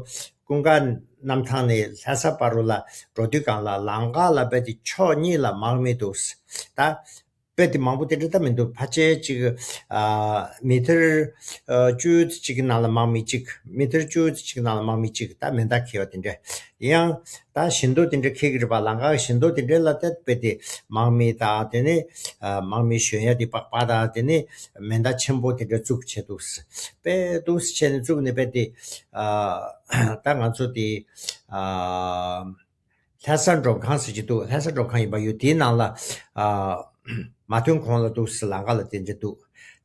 ཀུན་དགའ་གནམ་ཐང་ནས་ལྷ་ས་བར་དུ་ལ་འགྲོ་དུས་སྒང་ལ་ལམ་ཁ་ལ་རྦད་དེ་ཕྱོགས་གཉིས་ལ་དམག་མི་འདུག་ད་རྦད་དེ་མང་པོ་དེ་འདྲ་ད་མི་འདུག་ཕལ་ཆེར་ཅིག་ཨ་མི་ཐེར་ཨ་བཅུ་ཙམ་ཅིག་གི་ནང་ལ་དམག་མི་གཅིག་མི་ཐེར་བཅུ་ཙམ་ཅིག་གི་ནང་ལ་དམག་མི་གཅིག་ད་མེ་མདའ་འཁྱེར་བ་དེ་འདྲ། ཡང་ད་བཞི་མདོ་དེ་འདྲ་འཁེལ་གྱི་རེད་པ། ལམ་ཁ་བཞི་མདོ་དེ་འདྲ་ལ་ད་རྦད་དེ་དམག་མི་དང་དེ་ནས་ཨ་དམག་མི་ཞོན་ཡ་དེ་པགས་པ་དང་དེ་ནས་མེ་མདའ་ཆེན་པོ་དེ་འདྲ་བཙུགས་བྱས་འདུག་སེ། དཔེ་འདུག་སེ་བྱས་ནས་བཙུགས་ནས་རྦད་དེ་ཨ་ད་ང་ཚོ་དེ་ཨ་ལྷ་ས་མགྲོན་ཁང་ཟེར་གྱི་འདུག་ལྷ་ས་མགྲོན་ཁང་ཡིན་པ་ཡོད། དེའི་ནང་ལ་ཨ་མ་ཐོན་གོང་ལ་འདུག་སེ་ལམ་ཁ་ལ་དེ་འདྲ་འདུག་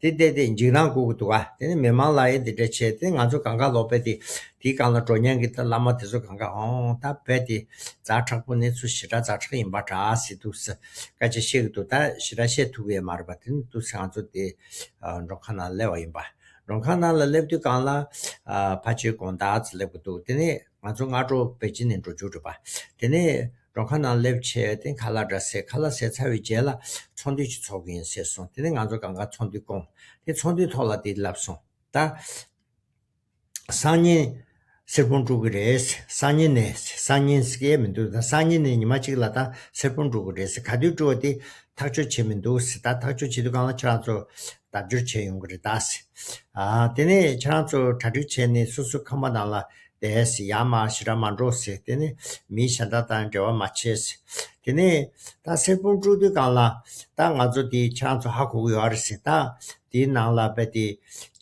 དེ་བལྟས་ཏེ་འཇིགས་སྣང་སྐུལ་གྱི་འདུག་ཨ། དེ་ནས་མི་མང་ལ་ཡང་འདི་འདྲ་བྱས་ཏེ་ང་ཚོ་སྒང་ག་ལོག་པས་ཏེ་དེའི་སྒང་ལ་འགྲོ་མཁན་གྱི་ད་བླ་མ་དེ་ཚོ་སྒང་ག་ཨོང་ད་རྦད་དེ་ཛ་དྲག་པོ་གནས་ཚུལ་ཞེ་དྲག་ཛ་དྲག་ཡིན་པ་འདྲ་ཟེར་འདུག་ཟེར་སྐད་ཆ་བཤད་ཀྱི་འདུག་ད་ཞེ་དྲག་བཤད་ཐུབ་ཀྱི་ཡོད་མ་རེད་པ། དེ་ནས་འདུག་ཟེར་ང་ཚོ་དེ་ཨ་མགྲོན་ཁང་ནང་སླེབས་པ་ཡིན་པ། མགྲོན་ཁང་ནང་ལ་སླེབས་དུས་སྒང་ལ་ཨ་ཕལ་ཆེར་དགོང་དག་ཙམ་སླེབས་ཀྱི་འདུག་དེ་ནས་ང་ཚོ་སྔ་དྲོ་པེ་ཅིན་ནས་འགྲོ་རྒྱུ་རེད་པ། དེ་ནས་མགྲོན་ཁང་ནང་སླེབས་བྱས་དེ་ཁ་ལག་འདྲ་ཟས། ཁ་ལག་ཟས་ཚར་བའི་རྗེས་ལ་ཚོགས་འདུ་ཅིག་ཚོགས་ཀྱི་ཡིན་ཟེར་སོང་། དེ་ནས་ང་ཚོ་སྒང་ག་ཚོགས་འདུ་བསྐོངས། དེ་ཚོགས་འདུའི་ཐོག་ལ་དེ་ལབ་སོང་། ད་སང་ཉིན་སེར་ཕུང་དཀྲུག་གི་རེད། སང་ཉིན་ནས་སང་ཉིན་ཟེར་གྱི་མི་འདུག་ད་སང་ཉིན་ནས་ཉི་མ་གཅིག་ལ་ད་སེར་ཕུང་དཀྲུག་གི་རེད་ཟེར། ག་དུས་དཀྲུག་པ་དེ་ཐག་གཅོད་བྱས་མི་འདུག་ཟེར། ད་ཐག་གཅོད་བྱེད་དུས་སྒང་ལ་ཁྱེད་རང་ཚོ་ལྡབ་འགྱུར་བྱས་ཡོང་གི་རེད་ད་ཟེར། ཨ་དེ་ནས་ཁྱེད་རང་ཚོ་གྲ་སྒྲིག་བྱས་ནས་སོ་སོའི་ཁང་པ་ནང་ལ་བསྡད་ཟེར། ཡར་མར་ཞེ་དྲག་མ་འགྲོ་ཟེར། དེ་ནས་མི་གཞན་དག་དང་འབྲེལ་བ་མ་བྱེད་ཟེར། དེ་ནས་ད་སེར་ཕུང་དཀྲུག་དུས་སྒང་ལ་ད་ང་ཚོ་དེ་ཁྱེད་རང་ཚོ་ཧ་གོ་གི་ཡོད་རེད་ཟེར། ད་དེའི་ནང་ལ་རྦད་དེ་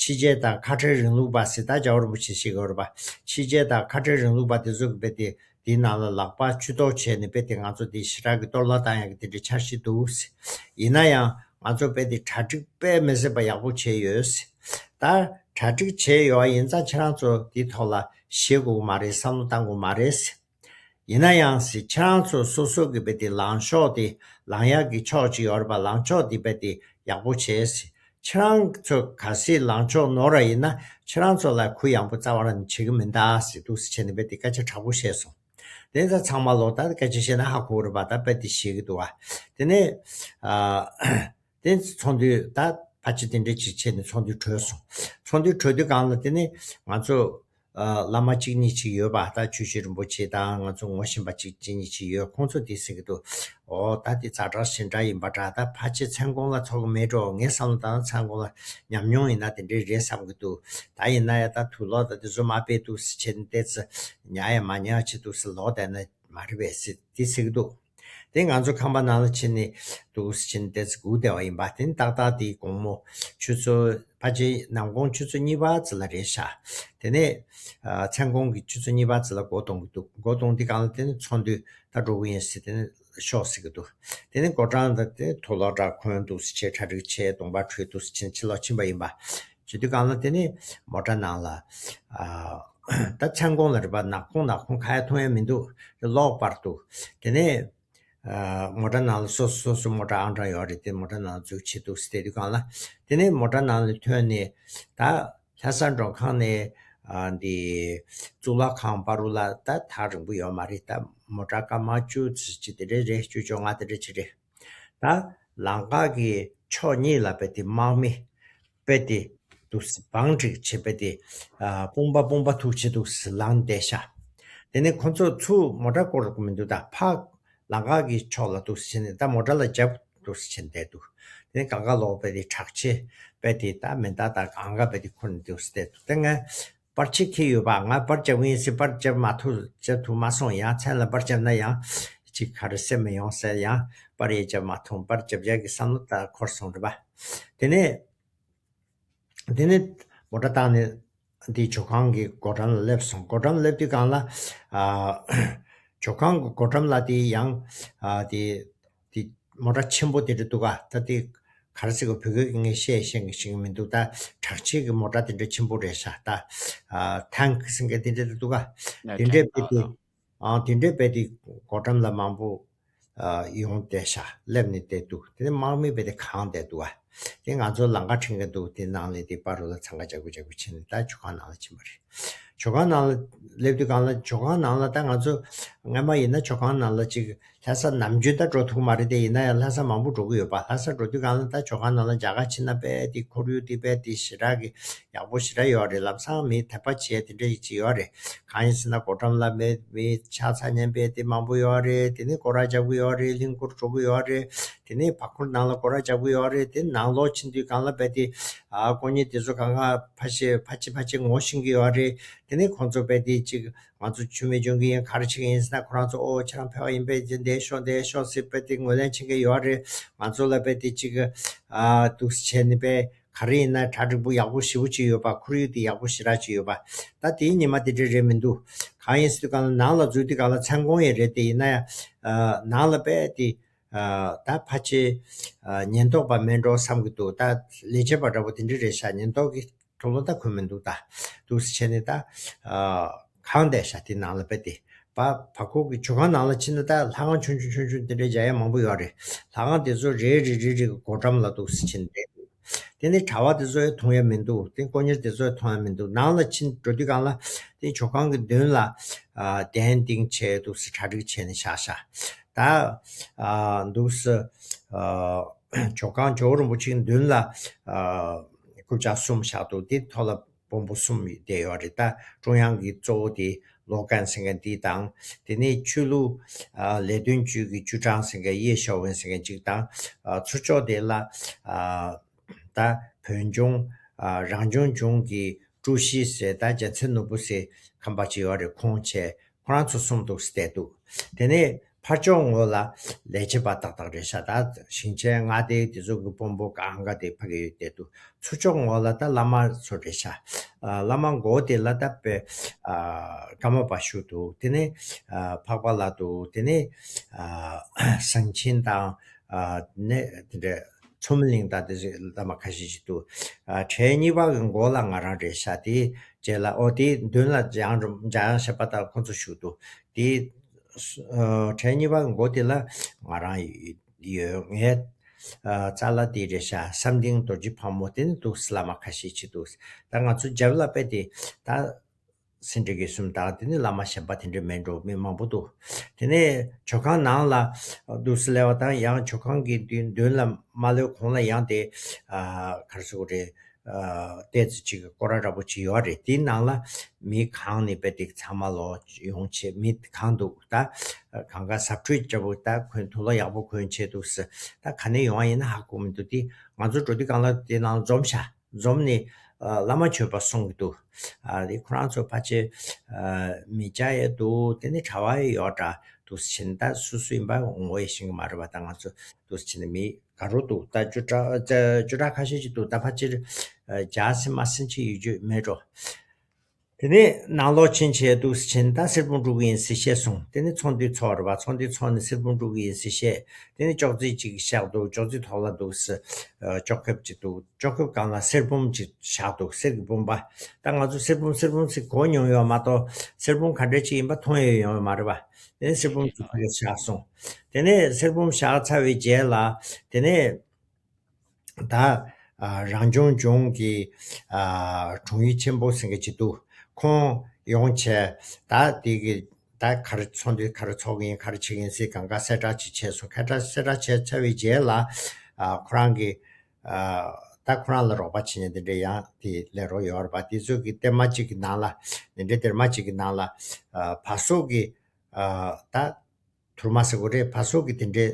ཕྱི་རྒྱལ་དང་ཁ་བྲལ་རིང་ལུགས་པ་ཟེར། ད་རྒྱལ་བ་རིན་པོ་ཆེ་ཞིག་ཡོད་རེད་པ། ཕྱི་རྒྱལ་དང་ཁ་བྲལ་རིང་ལུགས་པ་དེ་ཚོ་གི་རྦད་དེ་དེའི་ནང་ལ་ལག་པ་ཆུ་གཏོར་བྱས་ནས་རྦད་དེ་ང་ཚོ་དེ་ཞེ་དྲག་གི་གཏོར་བརླག་བཏང་ཡག་གི་དེ་འདྲའི་འཆར་གཞི་འདུག་ཟེར། ཡིན་ན་ཡང་ང་ཚོ་རྦད་དེ་གྲ་སྒྲིག་དཔེ་མི་སྲིད་པ་ཡག་པོ་བྱས་ཡོད་ཟེར། ད་གྲ་སྒྲིག་བྱས་ཡོད་པ་ཡིན་ཙང་ཁྱེད་རང་ཚོ་དེའི་ཐོག་ལ་ཞེད་དགོས་ཀྱི་མ་རེད། བསམ་བློ་བཏང་དགོས་མ་རེད་ཟེར། ཡིན་ན་ཡང་ཟེར། ཁྱེད་རང་ཚོ་སོ་སོ་གི་རྦད་དེ་ལངས་ཕྱོགས་དེ་ལངས་ཡག་གི་ཕྱོགས་ཅིག་ཡོད་རེད་པ། ལངས་ཕྱོགས་དེ་རྦད་དེ་ཡག་པོ་བྱས་ཟེར། ཁྱེད་རང་ཚོ་གལ་སྲིད་ལངས་ཕྱོགས་ནོར་བ་ཡིན་ན་ཁྱེད་རང་ཚོ་ལ་གུ་ཡངས་པོ་རྩ་བ་རང་ནས་བྱེད་ཀྱི་མིན་ད་ཟེར་འདུག་ཟེར་བྱས་ནས་རྦད་དེ་སྐད་ཆ་དྲག་པོ་བཤད་སོང་། དེ་ཚོ་ཚང་མ་ལོག་ད་སྐད་ཆ་བཤད་ན་ཧ་གོ་རེད་པ། ད་རྦད་དེ་ཤེས་ཀྱི་འདུག་བ། དེ་ནས་ཨ། དེ་ཚོགས་འདུ་ད་ཕལ་ཆེར་དེ་འདྲ་ཅིག་བྱས་ནས་ཚོགས་འདུ་གྲོལ་སོང་། ཚོགས་འདུ་གྲོལ་དུས་སྒང་ལ་དེ་ནས་ང་ཚོ་ཨ་བླ་མ་གཅིག་གཉིས་ཅིག་ཡོད་པ། ད་ཆུ་བཞི་རིན་པོ་ཆེ་དང་ང་ཚོ་ངོ་ཤེས་པ་གཅིག་གཅིག་གཉིས་ཅིག་ཡོད། ཁོང་ཚོ་དེ་ཟེར་གྱི་འདུག་ཨོ་ད་དེ་ཛ་དྲག་ཞེ་དྲག་ཡིན་པ་འདྲ། ད་ཕལ་ཆེར་མཚན་གུང་ལ་ཚོགས་ཀྱི་མེད་འགྲོ། ངས་བསམ་བློ་བཏང་ན་མཚན་གུང་ལ་ཉམས་མྱོང་ཡིན་ན་དེ་འདྲའི་རེད་བསམ་གྱི་འདུག་ད་ཡིན་ན་ཡང་ད་དུག་ལོག་ད་དེ་ཚོ་མ་སྤེལ་འདུག་ཟེར་བྱས་ནས་ཏོག་ཙམ་ཉར་ཡ་མ་ཉར་བྱེད་འདུག་ཟེར་ལོག་བསྡད་ན་མ་རེད་པས་ཟེར་དེ་ཟེར་གྱི་འདུག་དེ་ང་ཚོ་ཁང་པ་ནང་ལ་ཕྱིན་ནས་འདུག་ཕྱིན་ཏེ་སྒུག་བསྡད་པ་ཡིན་པ། དེ་ནི་ཏག་ཏག་དེའི་དགོང་མོ་ཆུ་ཚོད་ཕལ་ཆེར་ནམ་གུང་ཆུ་ཚོད་གཉིས་པ་ཙམ་ལ་རེད་ཤག་དེ་ནས་ཨ་མཚན་གུང་གི་ཆུ་ཚོད་གཉིས་པ་ཙམ་ལ་སྒོ་རྡུང་གི་འདུག་སྒོ་རྡུང་དུས་སྒང་ལ་དེ་ནི་ཚོགས་འདུ་ད་འགྲོ་གི་ཡིན་ཟེར་དེ་ནི་ཤོག་ཟེར་གི་འདུག་དེ་ནི་སྒོ་འགྲམ་ལ་དེ་དུག་ལོག་འདྲ་གོན་འདུག་ཟེར་བྱས་གྲ་སྒྲིག་བྱས་གདོང་པ་བཀྲུས་འདུག་ཟེར་ཕྱིན་ཕྱི་ལོགས་ཕྱིན་པ་ཡིན་པ། བྱེད་དུས་སྒང་ལ་དེ་ནི་མོ་ཊ་ནང་ལ་ཨ་ད་མཚན་གུང་ལ་རེད་པ། ནག་ཁུང་ནག་ཁུང་ཁ་ཡ་མཐོང་ཡ་མི་འདུག་གློག་སྤར་འདུག་དེ་ནས་ཨ་མོ་ཊ་ནང་ལ་སོ་སོ་སོ་སོ་མོ་ཊ་ཨང་གྲངས་ཡོད་རེད། དེ་མོ་ཊ་ནང་ལ་འཛུལ་བྱེད་འདུག་ཟེར་དུས་སྒང་ལ་དེ་ནས་མོ་ཊ་ནང་ལ་ཐོན་ནས་ད་ལྷ་ས་མགྲོན་ཁང་ནས་ཨ་འདི་གཙུག་ལག་ཁང་བར་དུ་ལ་ད་ཐག་རིང་པོ་ཡོད་མ་རེད། ད་མོ་ཊ་སྐར་མ་བཅུ་ཙམ་ཅིག་དེ་འདྲ་རེད། བཅུ་བཅོ་ལྔ་དེ་འདྲ་ཅིག་རེད། ད་ལམ་ཁ་གི་ཕྱོགས་གཉིས་ལ་རྦད་དེ་དམག་མི་རྦད་དེ་འདུག་སེ་བང་སྒྲིག་བྱས་རྦད་དེ་ཨ་དཔུང་པ་དཔུང་པ་ཐུག་བྱས་འདུག་སེ་ལངས་བསྡད་ཤག་དེ་ནས་ཁོ་ཚོ་ཚུར་མོ་ཊ་བསྐོར་དགོས་མི་འདུག་ད་ཕར་ལམ་ཁ་གི་ཕྱོགས་ལ་འདུག་སེ་བྱས་ནས་ད་མོ་ཊ་ལ་རྒྱབ་འདུག་སེ་བྱས་བསྡད་འདུག་དེ་ནས་སྒང་ག་ལོག་རྦད་དེ་དྲག་ཆས་རྦད་དེ་ད་མེ་མདའ་དང་སྒང་ག་རྦད་དེ་ཁུར་ནས་འདུག་སེ་བསྡད་འདུག་དེ་ངས་པར་ཆས་འཁྱེར་ཡོད་པ། ང་པར་རྒྱབ་ཀྱི་ཡིན་ཟེར། པར་རྒྱབ་མ་ཐུབ། རྒྱབ་ཐུབ་མ་སོང་། ཡང་མཚན་ལ་པར་རྒྱབ་ན་ཡང་ཅིག་ག་རེ་སེམས་མི་ཡོང་ཟེར། ཡང་པར་ཡང་རྒྱབ་མ་ཐུབ། པར་རྒྱབ་ཡག་གི་བསམ་བློ་ད་འཁོར་སོང་རེད་པ། དེ་ནས་དེ་ནས་མོ་ཊ་བཏང་ནས་འདི་ཇོ་ཁང་གི་སྒོ་འགྲམ་ལ་སླེབས་སོང་། སྒོ་འགྲམ་ལ་སླེབས་དུས་སྒང་ལ་ཨ་ ཇོ་ཁང་གི་སྒོ་འགྲམ་ལ་དེ་ཡང་ཨ་དེ་དེ་མོ་ཊ་ཆེན་པོ་དེ་འདྲ་འདུག་ག་ད་དེ་ག་རེ་ཟེར་གི་བོད་སྐད་ཀྱི་ངས་བཤད་ཤེས་ཀྱི་ཤེས་ཀྱི་མི་འདུག་ད་དྲག་ཆས་ཀྱི་མོ་ཊ་དེ་འདྲ་ཆེན་པོ་རེད་ཤག་ད་ཨ་ཐང་ཟེར་མཁན་དེ་འདྲ་འདུག་ག་དེ་འདྲས་དཔེ་དེ་ཨ་དེ་འདྲས་དཔེ་དེ་སྒོ་འགྲམ་ལ་མང་པོ་ཨ་ཡོང་བསྡད་ཤག་སླེབས་ནས་བསྡད་འདུག་དེ་ནས་དམག་མི་དཔེ་དེ་གང་བསྡད་འདུག་ག་དེ་ང་ཚོ་ལམ་ཁ་འཁྲིད་མཁན་འདུག་དེ་ནང་ལ་དེ་པ་རུ་ལ་འཚང་ཁ་རྒྱག་དགོས་རྒྱག་དགོས་བྱས་ནས་ད་ཇོ་ཁང་ནང་ལ་ཕྱིན་པ་རེད། ཇོ་ཁང་ནང་ལ་སླེབས་དུས་སྒང་ལ་ཇོ་ཁང་ནང་ལ་ད་ང་ཚོ་སྔ་མ་ཡིན་ན་ཇོ་ཁང་ནང་ལ་ཅིག་ལྷ་ས་ནམ་རྒྱུན་ད་འགྲོ་ཐུབ་མ་རེད་དེ། ཡིན་ན་ཡང་ལྷ་ས་མང་པོ་འགྲོ་གི་ཡོད་པ། ལྷ་ས་འགྲོ་དུས་སྒང་ལ་ད་ཇོ་ཁང་ནང་ལ་མཇལ་ཁ་ཕྱིན་ན་དཔེ་དེ་ཁོར་ཡུག་དེ་དཔེ་དེ་ཞེ་དྲག་གི་ཡག་པོ་ཞེ་དྲག་ཡོད་རེད། ལམ་སང་མི་དད་པ་བྱེད་དེ་འདྲ་ཅིག་ཡོད་རེད། གང་ཡིན་ཟེར་ན་སྒོ་འགྲམ་ལ་མི་མི་ཆགས་ཚང་མཉམ་དཔེ་དེ་མང་པོ་ཡོད་རེད། དེ་ནས་སྐོར་ར་རྒྱག་གི་ཡོད་རེད། གླིང་སྐོར་འགྲོ་གི་ཡོད་རེད། དེ་ནས་བར་སྐོར་ནང་ལ་སྐོར་ར་རྒྱག་གི་ཡོད་རེད། དེ་ནང་ལོགས་ཕྱིན་དུས་སྒང་ལ་དཔེ་དེ་ཨ་དཀོན་གཉེར་དེ་ཚོ་གང་ག་ཕ་ཤེ་ཕ་ཆེ་ཕ་ཆེ་ངོ་ཤེས་ཀྱི་ཡོད་རེད། དེ་ནས་ཁོང་ཚོ་དཔེ་དེ་ཅིག་ང་ཚོ་ཆུ་མི་འཇོན་གི་ཡིན། ག་རེ་བྱེད་ཀྱི་ཡིན་ཟེར་ན་ཁོ་རང་ཚོ་ཨོ་ཁྱེད་རང་ཕལ་བ་ཡིན་པས་འདི་འདས་ཤོག་འདས་ཤོག་ཟེར་དཔེ་དེ་ངོས་ལེན་བྱེད་མཁན་ཡོད་རེད། ང་ཚོ་ལ་དཔེ་དེ་ཅིག་ཨ་འདུག་སེ་བྱས་ནས་དཔེ་ག་རེ་ཡིན་ན་གྲ་འགྲིག་པོ་ཡག་པོ་ཞེ་པོ་ཅིག་ཡོད་པ། ཁོར་ཡུག་དེ་ཡག་པོ་ཞེ་དྲག་ཅིག་ཡོད་པ། ད་དེའི་ཉི་མ་དེ་འདྲ་རེད་མི་འདུག་གང་ཡིན་ཟེར་དུས་སྒང་ལ་ནང་ལ་འཛུལ་དུས་སྒང་ལ་མཚན་གུང་ཡང་རེད་དེ། ཡིན་ན་ཡང་ཨ་ནང་ལ་དཔེ་དེ་ཨ་ད་ཕལ་ཆེར་ཨ་ཉེན་རྟོག་པ་མེད་འགྲོ་བསམ་གྱི་འདུག་ད་ལས་བྱེད་པ་འདྲ་པོ་དེ་འདྲ་རེད་ཤག་ཉེན་རྟོག་གི་ཐུགས་ལ་ད་གོ་མི་འདུག་ད་འདུག་སེ་བྱས་ནས་ད་ཨ་གང་བསྡད་ཤག་དེ་ནང་ལ་དཔེ་དེ་བ་བ་ཁོ་གི་ཇོ་ཁང་ནང་ལ་ཕྱིན་ན་ད་ལྷ་ཁང་ཆུང་ཆུང་ཆུང་ཆུང་དེ་འདྲའི་མཇལ་ཡ་མང་པོ་ཡོད་རེད། ལྷ་ཁང་དེ་ཚོ་རེ་རེ་རེ་རེ་གི་སྒོ་འགྲམ་ལ་འདུག་སེ་ཕྱིན་བསྡད་འདུག་དེ་ནས་གྲྭ་པ་དེ་ཚོ་ཡང་མཐོང་ཡ་མི་འདུག་དེ་དཀོན་གཉེར་དེ་ཚོ་ཡང་མཐོང་ཡ་མི་འདུག་ནང་ལ་ཕྱིན་འགྲོ་དུས་སྒང་ལ་དེ་ཇོ་ཁང་གི་མདུན་ལ་ཨ་གདན་བཏིང་བྱས་འདུག་སེ་གྲ་སྒྲིག་བྱས་ནས་བཞག་ཤག་ད་ཨ་འདུག་སེ་ཨ་ཇོ་ཁང་ཇོ་བོ་རིན་པོ་ཆེའི་མདུན་ལ་ཨ་རྐུབ་བཀྱག་གསུམ་བཞག་འདུག་དེ་ཐོག་ལ་དཔོན་པོ་གསུམ་བསྡད་ཡོད་རེད། ད་ཀྲུང་དབྱང་གི་གཙོ་བོ་དེ་ལོ་ཀན་ཟེར་མཁན་དེ་དང་། དེ་ནས་ཆོས་ལུགས་ཨ་ལས་དོན་ཅུས་ཀྱི་ཅུས་ཀྲང་ཟེར་མཁན་ཡེ་ཞའོ་ཝེན་ཟེར་མཁན་གཅིག་དང་། ཨ་ཚུར་ཕྱོགས་དེ་ལ་ཨ་ད་བོད་ལྗོངས་ཨ་རང་སྐྱོང་ལྗོངས་ཀྱི་ཀྲུའུ་ཞི་ཟེར་ད་རྒྱལ་མཚན་ནོར་བུ་ཟེར་ཁམས་པ་ཅིག་ཡོད་རེད། ཁོང་བྱས། ཁོ་རང་ཚོ་གསུམ་འདུག་སེ་བསྡད་འདུག་དེ་ནས་ཕར་ཕྱོགས་ངོས་ལ་ལས་བྱེད་པ་ཏག་ཏག་རེད་ཤག་ད་ཞིང་ཆེན་མངའ་སྡེ་དེ་ཚོ་གི་དཔོན་པོ་གང་ག་དེ་ཕ་གི་ཡོད་བསྡད་འདུག་ཚུར་ཕྱོགས་ངོས་ལ་ད་བླ་མ་ཚོ་རེད་ཤག་ཨ་བླ་མ་མགོ་དེ་ལ་ད་དཔེ་ཨ་ཀརྨ་པ་བཞུགས་འདུག་དེ་ནས་ཨ་འཕགས་པ་ལྷ་འདུག་དེ་ནས་ཨ་ཟངས་ཆེན་དང་ཨ་ནས་དེ་འདྲ་མཚོ་མོ་གླིང་དང་དེ་ཚོ་བླ་མ་ཁ་ཤས་ཤིག་འདུག་ཨ་གྲལ་གཉིས་པ་གི་མགོ་ལ་ང་རང་རེད་ཤག་དེའི་རྗེས་ལ་ཨོ་དེའི་མདུན་ལ་འཇམ་དབྱངས་འཇམ་དབྱངས་བཞད་པ་དང་ཁོང་ཚོ་བཞུགས་འདུག་དེའི་ཨ་གྲལ་གཉིས་པ་གི་མགོ་དེ་ལ་ང་རང་ཡོད། ངའི་ཨ་རྩ་ལག་དེ་རེད་ཤག་བསམ་གཏན་རྡོ་རྗེ་ཕག་མོ་དེ་ནི་འདུག་སེ་བླ་མ་ཁ་ཤས་ཅིག་འདུག་ད་ང་ཚོ་རྒྱབ་ལ་དཔེ་དེ་ད་སེ་འབྲས་དགེ་གསུམ་དང་དེ་ནི་བླ་མ་གཞན་པ་དེ་འདྲ་མེད་འགྲོ། མི་མང་པོ་འདུག་དེ་ནས་ཇོ་ཁང་ནང་ལ་འདུག་སེ་སླེབས་པ་དང་ཡང་ཇོ་ཁང་གི་མདུན་མདུན་ལ་མ་སླེབས་གོང་ལ་ཡང་དེ་ཨ་ག་རེ་ཟེར་དགོས་རེད། ཨ་ཏོག་ཙམ་ཅིག་སྐོར་ར་འདྲ་པོ་ཅིག་ཡོད་རེད། དེའི་ནང་ལ་མི་གང་ནས་དཔེ་དེ་ཚང་མ་ལོག་ཡོང་བྱས་མི་གང་འདུག་ད་གང་ག་གཟབ་འཕྲུལ་འདྲ་པོ་ད་གོན་དུག་ལོག་ཡག་པོ་གོན་བྱས་འདུག་སེ། ད་ག་ནས་ཡོང་བ་ཡིན་ན་ཧ་གོ་མི་འདུག་དེ་ང་ཚོ་འགྲོ་དུས་སྒང་ལ་དེ་ནང་འཛོམས་ཤག་འཛོམས་ནས་ཨ་བླ་མ་མཆོད་པ་གསུང་གི་འདུག་ཨ་དེ་ཁོ་རང་ཚོ་ཕལ་ཆེར་ཨ་མི་སྐྱ་ཡང་འདུག་དེ་ནས་གྲྭ་པ་ཡང་ཡོད་འདྲ་འདུག་སེ་བྱས་ནས། ད་སུ་སུ་ཡིན་པ་ངོ་ཡང་ཤེས་ཀྱི་མ་རེད་པ། ད་ང་ཚོ་འདུག་སེ་བྱས་ནས་མི་ག་རུ་འདུག་ད་བཅུ་ཕྲག་བཅུ་ཕྲག་ཁ་ཤས་ཅིག་འདུག་ད་ཕལ་ཆེར་ཨ་བརྒྱ་ཟིན་མ་ཟིན་ཅིག་ཡོད་རྒྱུ་མེད་འགྲོ། དེ་ནས་ནང་ལོགས་ཕྱིན་བྱས་འདུག་སེ་བྱས་ནས་ད་གསེར་བུམ་དཀྲུག་གི་ཡིན་ཟེར་བཤད་སོང་། དེ་ནས་ཚོགས་འདུའི་ཚོགས་རེད་པ། ཚོགས་འདུའི་ཚོགས་ནས་གསེར་བུམ་དཀྲུག་གི་ཡིན་ཟེར་བཤད། དེ་ནས་ཅོག་ཙེ་གཅིག་བཞག་འདུག་ཅོག་ཙེ་ཐོག་ལ་འདུག་སེ་ཨ་ཅོག་ཁེབས་ཅིག་འདུག་ཅོག་ཁེབས་སྒང་ལ་གསེར་བུམ་ཅིག་བཞག་འདུག་གསེར་གྱི་བུམ་པ། ད་ང་ཚོ་གསེར་བུམ་གསེར་བུམ་ཟེར་གོ་མྱོང་ཡོད་མ་གཏོགས་གསེར་བུམ་ག་འདྲ་ཅིག་ཡིན་པ་མཐོང་ཡ་ཡོད་མ་རེད་པ། དེ་ནས་གསེར་བུམ་ཅིག་ཕ་གིར་བཞག་སོང་། དེ་ནས་གསེར་བུམ་བཞག་ཚར་བའི་རྗེས་ལ་དེ་ནས། ད་ཨ་རང་སྐྱོང་ལྗོངས་ཀྱི་ཨ་དྲུང་ཡིག་ཆེན་པོ་ཟེར་མཁན་ཅིག་འདུག་ཁོང་ཡོང་བྱས་ད་དེ་གི་ད་ག་རེ་ཚོགས་འདུ་ག་རེ་ཚོགས་ཀྱི་ཡིན། ག་རེ་བྱེད་ཀྱི་ཡིན་ཟེར་གང་ག་གསལ་བསྒྲགས་ཅིག་བྱས་སོང་། གསལ་བསྒྲགས་གསལ་བསྒྲགས་བྱས་ཚར་བའི་རྗེས་ལ་ཨ་ཁོ་རང་གི་ཨ་ད་ཁོ་རང་ལ་རོགས་པ་བྱེད་མཁན་དེ་འདྲ་ཡང་དེ་ལས་རོགས་ཡོད་རེད་པ། དེ་ཚོ་གི་སྡེར་མ་གཅིག་གི་ནང་ལ་དེ་འདྲའི་སྡེར་མ་གཅིག་གི་ནང་ལ་ཨ་བ་སོ་གི་ཨ་ད་ཐུར་མ་ཟེར་དགོས་རེད། བ་སོ་གི་དེ་འདྲའི་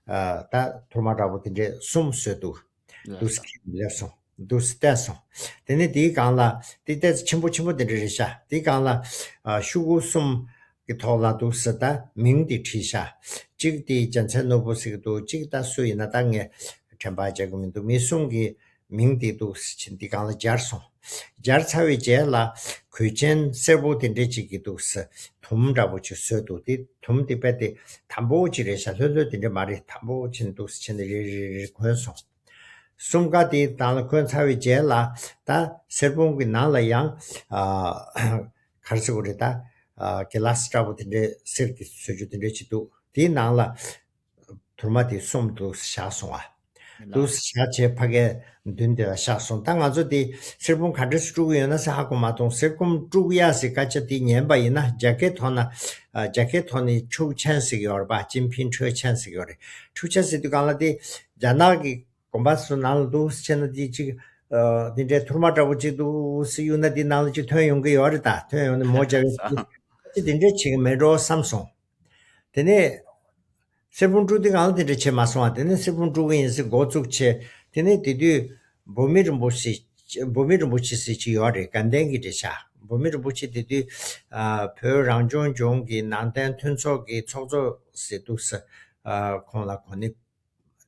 ཨ་ད་ཐུར་མ་འདྲ་པོ་དེ་འདྲའི་གསུམ་བཟོས་འདུག་ལགས་འདུག་སེ་སོ། ཁྱེར་སླེབས་སོང་། འདུག་སེ་བལྟས་སོང་། དེ་ནས་དེའི་སྒང་ལ་དེ་ཏོག་ཙམ་ཆེན་པོ་ཆེན་པོ་དེ་འདྲ་རེད་ཤག་དེའི་སྒང་ལ་ཨ་ཤོག་གུ་གསུམ་གི་ཐོག་ལ་འདུག་སེ་ད་མིང་དེ་བྲིས་ཤག་གཅིག་དེ་རྒྱལ་མཚན་ནོར་བུ་ཟེར་གི་འདུག་གཅིག་ད་སུ་ཡིན་ན་ད་ངས་དྲན་པ་བརྗེད་གི་མི་འདུག་མི་གསུམ་གི་ མིང་དེ་འདུག་སེ་བྱས་འདི་སྒང་ལ་སྦྱར་སོང་། སྦྱར་ཚར་བའི་རྗེས་ལ་གོས་ཆེན་སེར་པོ་དེ་འདྲས་ཅིག་གི་འདུག་སེ་དུམ་འདྲ་པོ་ཅིག་བཟོས་འདུག་དེ་དུམ་དེ་དཔེ་དེ་དམ་པོ་ཅིག་རེད་ཤག་ལྷོད་ལྷོད་དེ་འདྲས་མ་རེད། དམ་པོ་ཅིག་འདུག་སེ་བྱས་ནས་རེ་རེ་རེ་གོན་སོང་། གསུམ་ཀ་དེ་ནང་ལ་གོན་ཚར་བའི་རྗེས་ལ་ད་གསེར་བུམ་གྱི་ནང་ལ་ཡང་ཨ་ག་རེ་ཟེར་དགོས་རེད། ད་ཨ་གི་ལ་སི་འདྲ་པོ་དེ་འདྲས་གསེར་གྱི་བཟོ་རྒྱུ་དེ་འདྲས་ཅིག་འདུག་དེའི་ནང་ལ་དུར་མ་དེ་གསུམ་འདུག་སེ་བཞག་སོང་ཨ། འདུག་སེ་བཞག་བྱས་ཕ་གིའི་མདུན་དེ་ལ་བཞག་སོང་། ད་ང་ཚོ་དེ་གསེར་བུམ་ག་འདྲས་སེ་དཀྲུག་གི་ཡོད་ན་ཟེར་ཧ་གོ་མ་སོང་། གསེར་བུམ་དཀྲུག་ཡག་ཟེར་སྐད་ཆ་དེ་ཉན་པ་ཡིན་ན་རྒྱ་སྐད་ཐོག་ན་ཨ་རྒྱ་སྐད་ཐོག་ནས་ཆུའུ་ཆན་ཟེར་གྱི་ཡོད་རེད་པ། ཅིན་ཕིང་ཆུའུ་ཆན་ཟེར་གྱི་ཡོད་རེད། ཆུའུ་ཆན་ཟེར་དུས་སྒང་ལ་དེ་རྒྱ་ནག་གི་དགོན་པ་ཚོ་ནང་ལ་འདུག་སེ་བྱས་ན་དེ་གཅིག་ཨ་དེ་འདྲའི་ཐུར་མ་འདྲ་པོ་གཅིག་འདུག་སེ་གཡུག་ན་དེ་ནང་ལ་གཅིག་ཐོན་ཡོང་གི་ཡོད་རེད། ད་ཐོན་ཡོང་ནས་མོ་རྒྱག་གི་གཅིག་དེ་འདྲ་བྱེད་ཀྱི་མེད་འགྲོ་བསམ་སོང་། དེ་ནས་གསེར་བུམ་དཀྲུག་དུས་སྒང་ལ་དེ་འདྲ་བྱེད་མ་སོང་བ། དེ་ནས་གསེར་བུམ་དཀྲུག་གི་ཡིན་ཟེར་འགོ་བཙུགས་བྱས། དེ་ནས་དེ་དུས་འབོ་མི་རིན་པོ་ཆེ་འབོ་མི་རིན་པོ་ཆེ་ཟེར་གྱི་ཡོད་རེད། དགའ་ལྡན་གྱི་རེད་ཤག་འབོ་མི་རིན་པོ་ཆེ་དེ་དུས་ཨ་བོད་རང་སྐྱོང་ལྗོངས་ཀྱི་ནང་བསྟན་མཐུན་ཚོགས་ཀྱི་ཚོགས་གཙོ་ཟེར་འདུག་སེ་ཨ་ཁོང་ལ་གོ་གནས་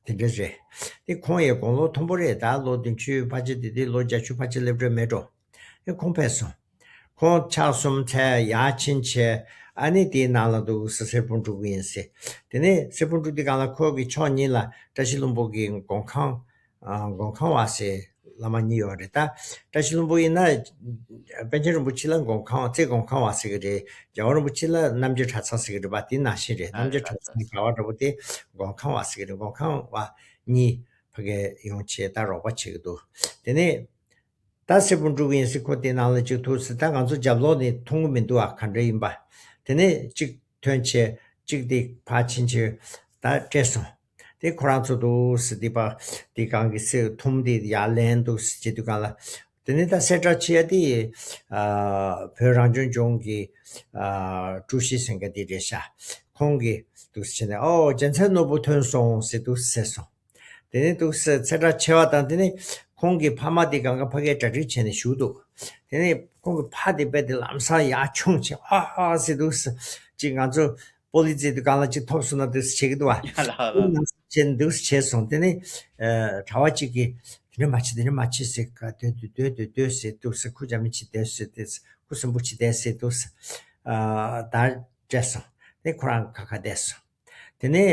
དེ་འདྲ་རེད། དེ་ཁོང་ཡང་དགུང་ལོ་མཐོན་པོ་རེད། ད་ལོ་བདུན་ཅུ་ཕལ་ཆེར་དེ་དུས་ལོ་བརྒྱད་ཅུ་ཕལ་ཆེར་སླེབས་འགྲོ་མེད་འགྲོ། ཨེ་ཁོང་ཕེབས་སོང་། ཁོང་ཕྱག་གསུམ་འཚལ་ཡར་ཕྱིན་བྱས། ཨ་ནི་དེའི་ནང་ལ་འདུག་སེ་གསེར་བུམ་དཀྲུག་གི་ཡིན་ཟེར། དེ་ནས་གསེར་བུམ་དཀྲུག་དུས་སྒང་ལ་ཁོ་གི་ཕྱོགས་གཉིས་ལ་བཀྲ་ཤིས་ལྷུན་པོ་གི་མགོན་ཁང་ཨ་མགོན་ཁང་བ་ཟེར་བླ་མ་གཉིས་ཡོད་རེད། ད་བཀྲ་ཤིས་ལྷུན་པོ་ཡིན་ན་པཎ་ཆེན་རིན་པོ་ཆེ་ལ་མགོན་ཁང་བ་རྩེ་མགོན་ཁང་བ་ཟེར་གི་རེད། རྒྱལ་བ་རིན་པོ་ཆེ་ལ་རྣམ་རྒྱལ་གྲྭ་ཚང་ཟེར་གི་རེད་པ། དེ་ནང་བཞིན་རེད། རྣམ་རྒྱལ་གྲྭ་ཚང་ག་བ་འདྲ་པོ་དེ་མགོན་ཁང་བ་ཟེར་གི་རེད། མགོན་ཁང་བ་གཉིས་ཕ་གིར་ཡོང་བྱས་ད་རོགས་པ་བྱེད་ཀྱི་འདུག་དེ་ནས་ད་གསེར་བུམ་དཀྲུག་གི་ཡིན་ཟེར་ཁོ་དེ་ནང་ལ་གཅིག་ཐུག་ཟེར། ད་ང་ཚོ་རྒྱབ་ལོགས་ནས་མཐོང་གི་མི་འདུག་ཨ། ག་འདྲ་ཡིན་པ། དེ་ནས་གཅིག་ཐོན་བྱས་གཅིག་དེ་ཕར་ཕྱིན་བྱས་ད་བཀྲེས་སོང་། དེ་ཁོ་རང་ཚོ་འདུག་སེ་དེ་པ་དེ་གང་གི་སེ་ཐུམ་དེ་ཡར་ལེན་འདུག་སེ་བྱེད་དུས་སྒང་ལ། དེ་ནས་ད་གསལ་བསྒྲགས་བྱེད་ཡ་དེ་ཨ་བོད་རང་སྐྱོང་ལྗོངས་ཀྱི་ཨ་ཀྲུའུ་ཞི་ཟེར་མཁན་དེ་རེད་ཤག་ཁོང་གིས་འདུག་སེ་བྱས་ནས་ཨོ་རྒྱལ་མཚན་ནོར་བུ་ཐོན་སོང་ཟེར་འདུག་སེ་ཟེར་སོང་། དེ་ནས་འདུག་སེ་གསལ་བསྒྲགས་བྱས་པ་དང་། དེ་ནས་ཁོང་གི་ཕ་མ་དེ་སྒང་ག་ཕ་གིར་གྲ་སྒྲིག་བྱས་ནས་བཞུགས་འདུག་དེ་ནས་ཁོང་གི་ཕ་དེ་རྦད་དེ་ལམ་སང་ཡར་མཆོངས་བྱས་ཨ་ཨ་ཟེར་འདུག་སེ། ཅིག་ང་ཚོ་པོ་ལི་ཙི་དེ་སྒང་ལ་ཅིག་ཐོབ་སོང་ན་འདུག་སེ་བྱེད་ཀྱི་འདུག་བ། ལ་ལ་ལ། ཅིག་འདུག་སེ་བྱས་སོང་། དེ་ནས་ཨ་གྲྭ་བ་གཅིག་གིས་དེ་འདྲ་མ་བྱེད་དེ་འདྲ་མ་བྱེད་ཟེར་ག་སྡོད་སྡོད་སྡོད་སྡོད་སྡོད་ཟེར་འདུག་སེ། ཁུ་འཇམ་མི་བྱེད་བསྡད་ཟེར་ཏེ། ཁུ་སིམ་པོ་བྱེད་བསྡད་ཟེར་འདུག་སེ། ཨ་ད་བཀྲེས་སོང་། དེ་ཁོ་རང་ཁ་ཁ་བསྡད་སོང་། དེ་ནས་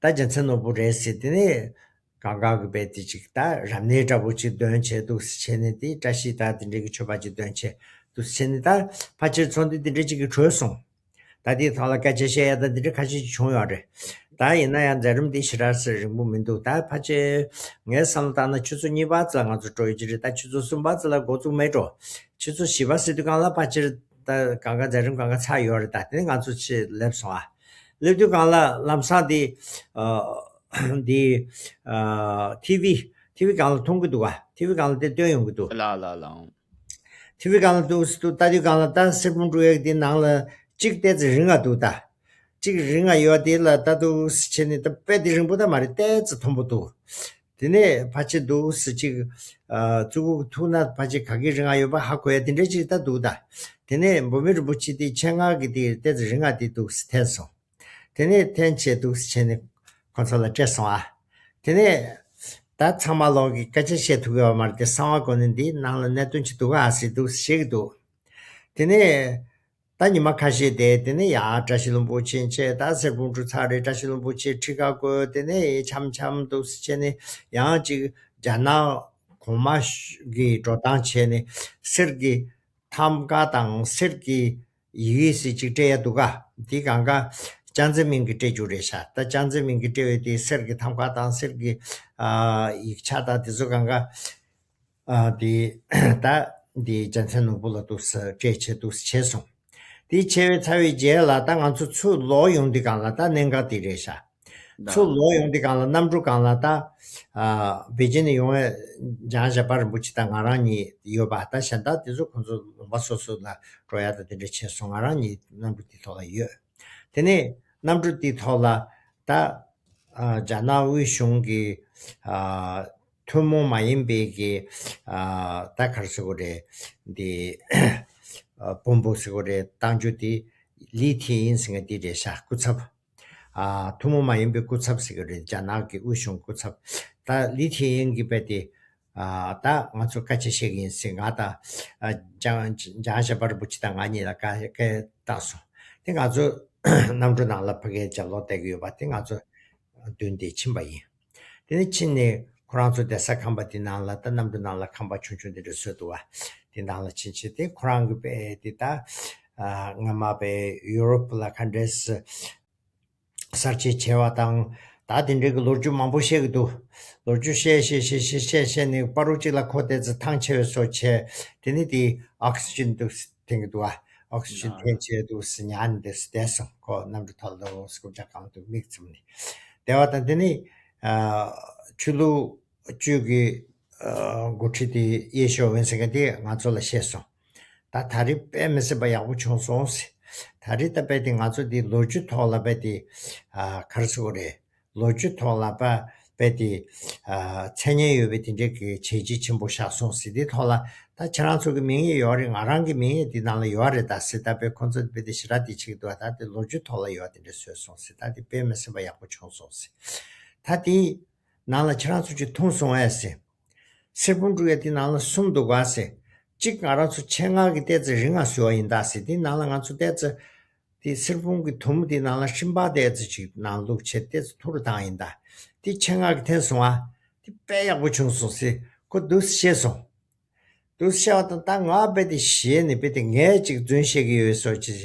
ད་རྒྱལ་མཚན་ནོར་བུ་རེད་ཟེར། དེ་ནས་གང་ག་གི་རྦད་དེ་ཅིག་ད་རབ་གནས་འདྲ་པོ་ཅིག་འདོན་བྱས་འདུག་སེ་བྱས་ནས། དེ་བཀྲ་ཤིས་ད་དེ་འདྲའི་གི་མཆོད་པ་ཅིག་འདོན་བྱས་འདུག་སེ་བྱས་ནས། ད་ཕལ་ཆེར་ཚོགས་འདུ་དེ་འདྲ་ཅིག་གི་གྲོལ་སོང་། ད་དེའི་ཐོག་ལ་སྐད་ཆ་བཤད་ཡ་ད་དེ་འདྲ་ཁ་ཤས་ཅིག་བྱུང་ཡོད་རེད། ད་ཡིན་ན་ཡང་མཛད་རིམ་འདི་ཞེ་དྲག་སེ་རིང་པོ་མི་འདུག་ད་ཕལ་ཆེར་ངའི་བསམ་བློ་བཏང་ན་ཆུ་ཚོད་གཉིས་པ་ཙམ་ལ་ང་ཚོ་འགྲོ་ཡི་ཅིག་རེད། ད་ཆུ་ཚོད་གསུམ་པ་ཙམ་ལ་འགོ་བཙུགས་མེད་འགྲོ། ཆུ་ཚོད་བཞི་པ་ཟེར་དུས་སྒང་ལ་ཕལ་ཆེར་ད་གང་ག་མཛད་རིམ་གང་ག་ཚར་ཡོད་རེད། ད་དེ་ནས་ང་ཚོ་ཕྱིར་སླེབས་སོང་ཨ། སླེབས་དུས་སྒང་ལ་ལམ་སང་དེ་ཨ་འདི་ཨ་ཊི་ཝི་ཊི་ཝི་སྒང་ལ་མཐོང་གི་འདུག་ག་ཊི་ཝི་སྒང་ལ་དེ་སྟོན་ཡོང་གི་འདུག་ལ་ལ་ལ། ཨང་། ཊི་ཝི་སྒང་ལ་འདུག་སེ་འདུག་ལྟ་དུས་སྒང་ལ་ད་གསེར་བུམ་དཀྲུག་ཡག་དེ་ནང་ལ་གཅིག་ཏོག་ཙམ་རིང་ང་འདུག་ད་གཅིག་རིང་ང་ཡོད་དེ་ལ་ལྟ་འདུག་སེ་བྱས་ནས། ད་དཔེ་དེ་རིང་པོ་ད་མ་རེད། ཏོག་ཙམ་མཐོན་པོ་འདུག་དེ་ནས་ཕལ་ཆེར་འདུག་སེ་གཅིག་ཨ་ཙུ་གུ་ཐུག་ན་ཕལ་ཆེར་ག་གི་རིང་ང་ཡོད་པ་ཧ་གོ་ཡ་དེ་འདྲ་ཅིག་ད་འདུག་ད་དེ་ནས་འབོ་མི་རིན་པོ་ཆེ་དེ་ཆེད་མངགས་ཀྱི་དེ་ཏོག་ཙམ་རིང་ང་དེ་འདུག་སེ་འཐེན་སོང་། དེ་ནས་འཐེན་བྱས་འདུག་སེ་བྱས་ནས་ཁོ་ཚོ་ལ་སྤྲད་སོང་ཨ། དེ་ནས་ད་ཚང་མ་ལོག་གི་སྐད་ཆ་བཤད་ཐུབ་ཡོད་མ་རེད་དེ། གསང་བ་གོ་ནས་འདི་ནང་ལ་གནད་དོན་ཅིག་འདུག་ཨ་ཟེར་འདུག་སེ་བཤད་ཀྱི་འདུག་དེ་ནས་ད་ཉི་མ་ཁ་ཤས་དེ་དེ་ནས་ཡར་བཀྲ་ཤིས་ལྷུན་པོ་ཕྱིན་བྱས། ད་གསེར་བུམ་དཀྲུག་ཚར་རེད། བཀྲ་ཤིས་ལྷུན་པོ་ཕྱིན་ཁྲི་ཁར་བཀོད། དེ་ནས་འཆམ་འཆམ་འདུག་སེ་བྱས་ནས་ཡང་ཅིག་རྒྱ་ནག་གོང་མ་གི་འགྲོ་སྟངས་བྱས་ནས་གསེར་གྱི་ཐམ་ཀ་དང་གསེར་གྱི་ཡི་གེ་ཟེར་ཅིག་སྤྲད་ཡ་འདུག་ག་འདི་གང་ག་ཅང་ཙེ་མིན་གྱིས་སྤྲད་རྒྱུ་རེད་ཤག་ད་ཅང་ཙེ་མིན་གྱིས་སྤྲད་ཡོད་དེ་གསེར་གྱི་ཐམ་ཀ་དང་གསེར་གྱི་ཨ་ཡིག་ཆ་དང་དེ་ཚོ་གང་ག་ཨ་དེ་ད་འདི་རྒྱལ་མཚན་ནོར་བུ་ལ་འདུག་སེ་སྤྲད་བྱས་འདུག་སེ་བྱས་སོང་། དེ་བྱས་པའི་ཚར་བའི་རྗེས་ལ་ད་ང་ཚོ་ཚུར་ལོག་ཡོང་དུས་སྒང་ལ་ད་གནད་འགག་དེ་རེད་ཤག་ཚུར་ལོག་ཡོང་དུས་སྒང་ལ་གནམ་གྲུ་སྒང་ལ་ད་ཨ་པེ་ཅིན་ནས་ཡོང་བའི་ལྕང་ཞབས་པ་རིན་པོ་ཆེ་དང་ང་རང་གཉིས་ཡོད་པ། ད་གཞན་དག་དེ་ཚོ་ཁོང་ཚོ་ལུང་པ་སོ་སོ་ལ་འགྲོ་ཡ་ད་དེ་འདྲ་བྱས་སོང་། ང་རང་གཉིས་གནམ་གྲུ་དེ་ཐོག་ལ་ཡོད། དེ་ནས་གནམ་གྲུ་དེ་ཐོག་ལ་ད་ཨ་རྒྱ་ནག་དབུས་གཞུང་གི་ཨ་ཐུན་མོང་མ་ཡིན་པའི་གི་ཨ་ད་ག་རེ་ཟེར་དགོས་རེད། འདི་ཨ་དཔོན་པོ་ཟེར་དགོས་རེད། གཏང་རྒྱུ་དེ་ལི་ཐེ་ཡིན་ཟེར་མཁན་དེ་རེད་ཤག་སྐུ་ཚབ། ཨ་ཐུན་མོང་མ་ཡིན་པའི་སྐུ་ཚབ་ཟེར་གྱི་རེད། རྒྱ་ནག་གི་དབུས་གཞུང་སྐུ་ཚབ། ད་ལི་ཐེ་ཡིན་གྱིས་རྦད་དེ་ ཨ་ད་ང་ཚོ་སྐད་ཆ་བཤད་ཀྱི་ཡིན་ཟེར། ང་དང་ཨ་འཇང་འཇང་ཞབས་པ་རིན་པོ་ཆེ་དང་ང་གཉིས་ལ་བཀའ་བཀའ་བཏགས་སོང་། དེ་ང་ཚོ་གནམ་གྲུ་ནང་ལ་ཕ་གིའི་ལྗགས་ཀློག་བལྟས་ཀྱི་ཡོད་པ་དེ་ང་ཚོ་མདུན་དེ་ཕྱིན་པ་ཡིན། དེ་ནས་ཕྱིན་ནས་ཁོ་རང་ཚོ་བསྡད་ས་ཁང་པ་དེ་ནང་ལ་ད་གནམ་གྲུ་ནང་ལ་ཁང་པ་ཆུང་ཆུང་དེ་འདྲ་བཟོས་འདུག་བ། དེ་ནང་ལ་ཕྱིན་བྱས་དེ་ཁོ་རང་གི་དཔེ་དེ་ད་ཨ་སྔ་མ་དཔེ་ཡུ་རོབ་ལ་ག་འདྲས་གསར་བརྗེ་བྱས་པ་དང་། ད་དེ་འདྲའི་གི་ལོ་རྒྱུས་མང་པོ་བཤད་ཀྱི་འདུག་ལོ་རྒྱུས་བཤད་བཤད་བཤད་བཤད་བཤད་བཤད་ནས་པ་རུ་གཅིག་ལ་ཁོ་དེ་ཚོ་ཐང་ཆད་པའི་བཟོ་བྱས། དེ་ནས་དེ་ཨོག་སི་ཇན་འདུག་འཐེན་གྱི་འདུག་ཨ། ཨོག་སི་ཇན་འཐེན་བྱས་འདུག་ཟེར་ཉན་ནས་བསྡད་སོང་། ཁོ་གནམ་གྲུ་ཐོག་ལ་འདུག་སྐུ་བཅར་གང་འདུག་མིག་བཙུམ་ནས་བསྡད་པ་དང་། དེ་ནས་ཨ་ཆོས་ལུགས་ཅུས་ཀྱི་ཨ་འགོ་ཁྲིད་དེ་ཡེ་ཤོ་ཝེན་ཟེར་མཁན་དེ་ང་ཚོ་ལ་བཤད་སོང་། ད་ད་རེས་དཔེ་མི་སྲིད་པ་ཡག་པོ་བྱུང་སོང་ཟེར། ད་རེས་ད་དཔེ་དེ་ང་ཚོ་དེ་ལོ་རྒྱུས་ཐོག་ལ་དཔེ་དེ་ཨ་ག་རེ་ཟེར་དགོས་རེད། ལོ་རྒྱུས་ཐོག་ལ་དཔེ་དཔེ་དེ་ཨ་མཚན་སྙན་ཡོད་པའི་དེ་འདྲའི་གི་བྱས་རྗེས་ཆེན་པོ་བཞག་སོང་ཟེར། དེ་ཐོག་ལ་ད་ཁྱེད་རང་ཚོ་གི་མིང་ཡིག་ཡོད་རེད། ང་རང་གི་མིང་ཡིག་དེ་ནང་ལ་ཡོད་རེད་ད་ཟེར། ད་དཔེ་ཁོ་ཚོ་དཔེ་དེ་ཞེ་དྲག་དེ་བྱེད་ཀྱི་འདུག་ད་དེ་ལོ་རྒྱུས་ཐོག་ལ་ཡོད་དེ་འདྲ་བཟོས་སོང་ཟེར། ད་དེ་དཔེ་མི་སྲིད་པ་ཡག་པོ་བྱུང་སོང་ཟེར། ད་དེ་ནང་ལ་ཁྱེད་རང་ཚོ་ཅིག་འཐུང་སོང་ཨེ་ཟེར། གསེར་བུམ་དྲུག་ཡ་དེ་ནང་ལ་གསུམ་འདུག་ག་ཟེར། གཅིག་ང་རང་ཚོ་ཆེད་མངགས་ཀྱི་ཏོག་ཙམ་རིང་ང་བཟོས་པ་ཡིན་ད་ཟེར། དེ་ནང་ལ་ང་ཚོ་ཏོག་ཙམ་དེ་གསེར་བུམ་གྱི་དུམ་བུ་དེ་ནང་ལ་སྤྲིན་པ་ཏོག་ཙམ་ཅིག་ནང་བླུགས་བྱས་ཏོག་ཙམ་ཐུར་བཏང་ཡིན་ད། དེ་ཆེད་མངགས་ཀྱི་འཐེན་སོང་ཨ། དེ་དཔེ་ཡག་པོ་བྱུང་སོང་ཟེར། ཁོ་འདུག་སེ་བཤད་སོང་། འདུག་སེ་བཤད་པ་དང་། ད་ང་དཔེ་དེ་ཞེད་ནས་དཔེ་དེ་ངས་ཅིག་རྫུན་བཤད་ཀྱི་ཡོད་བཟོ་ཅིག་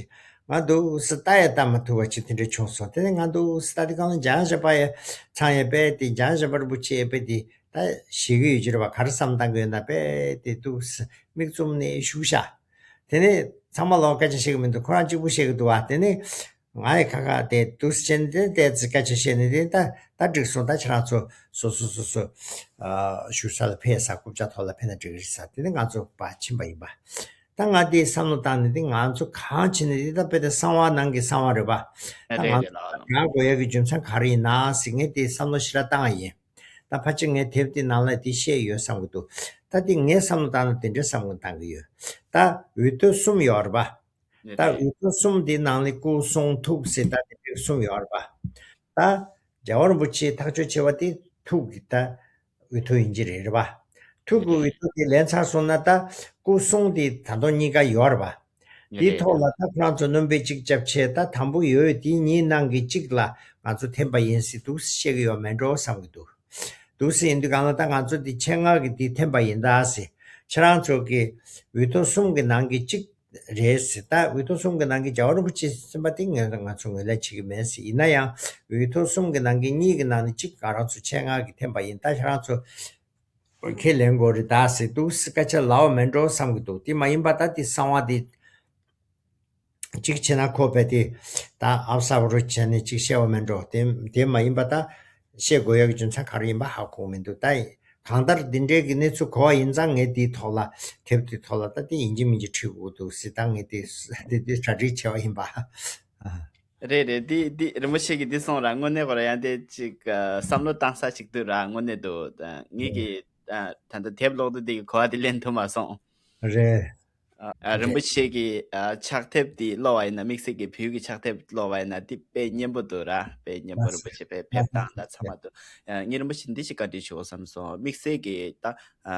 ང་འདུག་སེ་ལྟ་ཡ་ལྟ་མ་ཐུབ་པ་ཅིག་དེ་འདྲ་བྱུང་སོང་། དེ་ནས་ང་འདུག་སེ་ལྟ་དུས་སྒང་ལ་འཇང་ཞབས་པ་ཡ་ཚང་ཡ་དཔེ་དེ་འཇང་ཞབས་པ་རིན་པོ་ཆེ་དཔེ་དེ་ད་ཞེད་ཀྱི་ཡོད་ཀྱི་རེད་པ། ག་རེ་བསམ་བཏང་གི་ཡོད་ན་དཔེ་དེ་འདུག་སེ་མིག་བཙུམ་ནས་བཞུགས་ཤག་དེ་ནས་ཚང་མ་ལོག་སྐད་ཆ་བཤད་ཀྱི་མི་འདུག་ཁོ་རང་གཅིག་པུ་བཤད་ཀྱི་འདུག་བ། དེ་ནས་ང་ཡི་ཁ་ཁ་དེ་འདུག་སེ་བྱས་ནས་དེ་ཏོག་ཙམ་སྐད་ཆ་བཤད་ནས་དེ། ད་ད་འགྲིག་སོང་། ད་ཁྱེད་རང་ཚོ་སོ་སོ་སོ་སོ་ཨ་བཞུགས་ས་ལ་ཕེབས་ས། རྐུབ་བཀྱག་ཐོག་ལ་ཕེབས་ན་འགྲིག་གི་རེད་ཟེར། དེ་ནས་ང་ཚོ་ཕར་ཕྱིན་པ་ཡིན་པ། ད་ང་དེ་བསམ་བློ་བཏང་ནས་དེ་ང་ཚོ་གང་བྱས་ནས་དེ། ད་དཔེ་དེ་གསང་བ་ནང་གི་གསང་བ་རེད་པ། ད་རེད་ང་རེད་ཚོ་ལགས། ཡར་འགྲོ་ཡ་གི་རྒྱུ་མཚན་ག་རེ་ཡིན་ན་ཟེར། ངས་དེ་བསམ་བློ་ཞེ་དྲག་བཏང་བ་ཡིན། ད་ཕལ་ཆེར་ངའི་དེབ་དེ་ནང་ལ་དེ་བཤད་ཡོད་བསམ་གྱི་འདུག་ད་དེ་ངས་བསམ་བློ་བཏང་ན་དེ་འདྲའི་བསམ་བློ་བཏང་གི་ཡོད། ད་འོས་ཐོབ་གསུམ་ཡོད་རེད་པ། ད་རེད། འོས་ཐོབ་གསུམ་དེའི་ནང་ལས་སྐུ་གསུང་ཐུགས་ཟེར་ད་དེ་འདྲའི་གསུམ་ཡོད་རེད་པ། ད་རྒྱལ་བ་རིན་པོ་ཆེ་ཐག་གཅོད་བྱས་པ་དེ་ཐུགས་ཀྱི་ད་འོས་ཐོབ་ཡིན་གྱི་རེད། རེད་པ། ཐུགས་ཀྱི་འོས་ཐོབ་དེ་ལེན་ཚར་སོང་ན་ད་སྐུ་གསུང་དེ་ད་དུང་གཉིས་ཀ་ཡོད་རེད་པ། དེའི་ཐོག་ལ་ད་ཁོ་རང་ཚོ་སྣོན་པ་གཅིག་བརྒྱབ་བྱས། ད་དང་པོ་ཡོད་དེའི་གཉིས་ནང་གི་གཅིག་ལ་ང་ཚོ་འཐེན་པ་ཡིན་ཟེར་འདུག་སེ་བཤད་ཀྱི་ཡོད་མེད་འགྲོ་བསམ་གྱི་འདུག་འདུག་སེ་ཡིན་དུས་སྒང་ལ་ད་ང་ཚོ་འདི་ཆེད་མངགས་ཀྱི་འདི་འཐེན་པ་ཡིན་ད་ཟེར། ཁྱེད་རང་ཚོ་གི་འོས་ཐོབ་གསུམ་གྱི་ནང་གི་གཅིག་རེད་ཟེར། ད་འོས་ཐོབ་གསུམ་གྱི་ནང་གི་རྒྱལ་བ་རིན་པོ་ཆེ་གསུངས་པ་དེ་ང་ང་ཚོ་ངོས་ལེན་བྱེད་ཀྱི་མེད་ཟེར། ཡིན་ན་ཡང་འོས་ཐོབ་གསུམ་གྱི་ནང་གི་གཉིས་ཀྱི་ནང་ནས་གཅིག་ང་རང་ཚོ་ཆེད་མངགས་ཀྱི་འཐེན་པ་ཡིན། ད་ཁྱེད་རང་ཚོ་ཁས་ལེན་དགོས་རེད་ད་ཟེར་འདུག་སེ་སྐད་ཆ་ལབ་པ་མེད་འགྲོ་བསམ་གྱི་འདུག་དེ་མ་ཡིན་པ་ད་དེ་གསང་བ་དེ་གཅིག་བྱས་ན་ཁོ་དཔེ་དེ་ད་ཨབ་སབ་རུ་བྱས་ནས་གཅིག་བཤད་པ་མེད་འགྲོ། དེ་དེ་མ་ཡིན་པ་ད་བཤད་དགོས་ཡག་གི་རྒྱུ་མཚན་ག་རེ་ཡིན་པ་ཧ་གོ་མི་འདུག་ད་གང་ལྟར་འདི་འདྲའི་གི་གནས་ཚུལ་གོ་བ་ཡིན་ཙང་ངས་དེའི་ཐོག་ལ་དེབ་དེའི་ཐོག་ལ་ད་དེ་ཡིན་གཅིག་མིན་གཅིག་བྲིས་དགོས་འདུག་ཟེར། ད་ངས་དེ་དེ་དེ་གྲ་སྒྲིག་བྱས་པ་ཡིན་པ། རེད་རེད། འདི་འདི་རིན་པོ་ཆེ་གིས་འདི་གསུངས་ར། དངོས་གནས་ཁོ་ར་ཡང་དེ་ཅིག་ཨ་བསམ་བློ་བཏང་ས་ཞིག་འདུག་ར། དངོས་གནས་འདུག་ཨ་ངེད་ཀྱིས་ཨ་ད་ལྟ་དེབ་ཀློག་དུས་དེ་གི་གོ་བ་དེ་ལེན་ཐུབ་མ་སོང་། རེད། ཨ་རིན་པོ་ཆེ་གི་ཨ་ཕྱག་དེབ་དེ་ཀློག་པ་ཡིན་ན། དམིགས་བསལ་གྱི་བོད་ཀྱི་ཕྱག་དེབ་ཀློག་པ་ཡིན་ན་དེ་དཔེ་སྙན་པོ་འདུག་ར། དཔེ་སྙན་པོ། རིན་པོ་ཆེ་དཔེ་ཕེབས་སྟངས་དང་ཚང་མ་འདུག་ཨ་ངས་རིན་པོ་ཆེ་འདི་ཞིག་བཀའ་འདྲི་ཞུ་དགོས་བསམ་སོང་། དམིགས་བསལ་གྱི་ད་ཨ་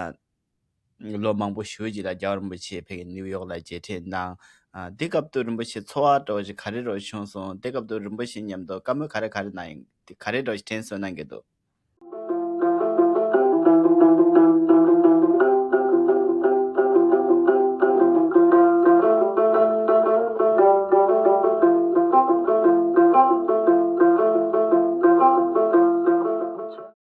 ལོ་མང་པོ་ཞེ་པོ་ཅིག་ལ་རྒྱལ་བ་རིན་པོ་ཆེ་ཕ་གི་ནིའུ་ཡོག་ལ་མཇལ་འཕྲད་གནང་། ཨ་དེ་སྐབས་དུ་རིན་པོ་ཆེ་ཚོར་བ་འདྲ་བོ་ཞིག་ག་རེ་འདྲ་བོ་བྱུང་སོང་། དེ་སྐབས་དུ་རིན་པོ་ཆེ་མཉམ་དུ་བཀའ་མོལ་ག་རེ་ག་རེ་གནང་ཡིན། དེ་ག་རེ་འདྲ་བོ་ཞིག་དྲན་གསོ་གནང་གི་འདུག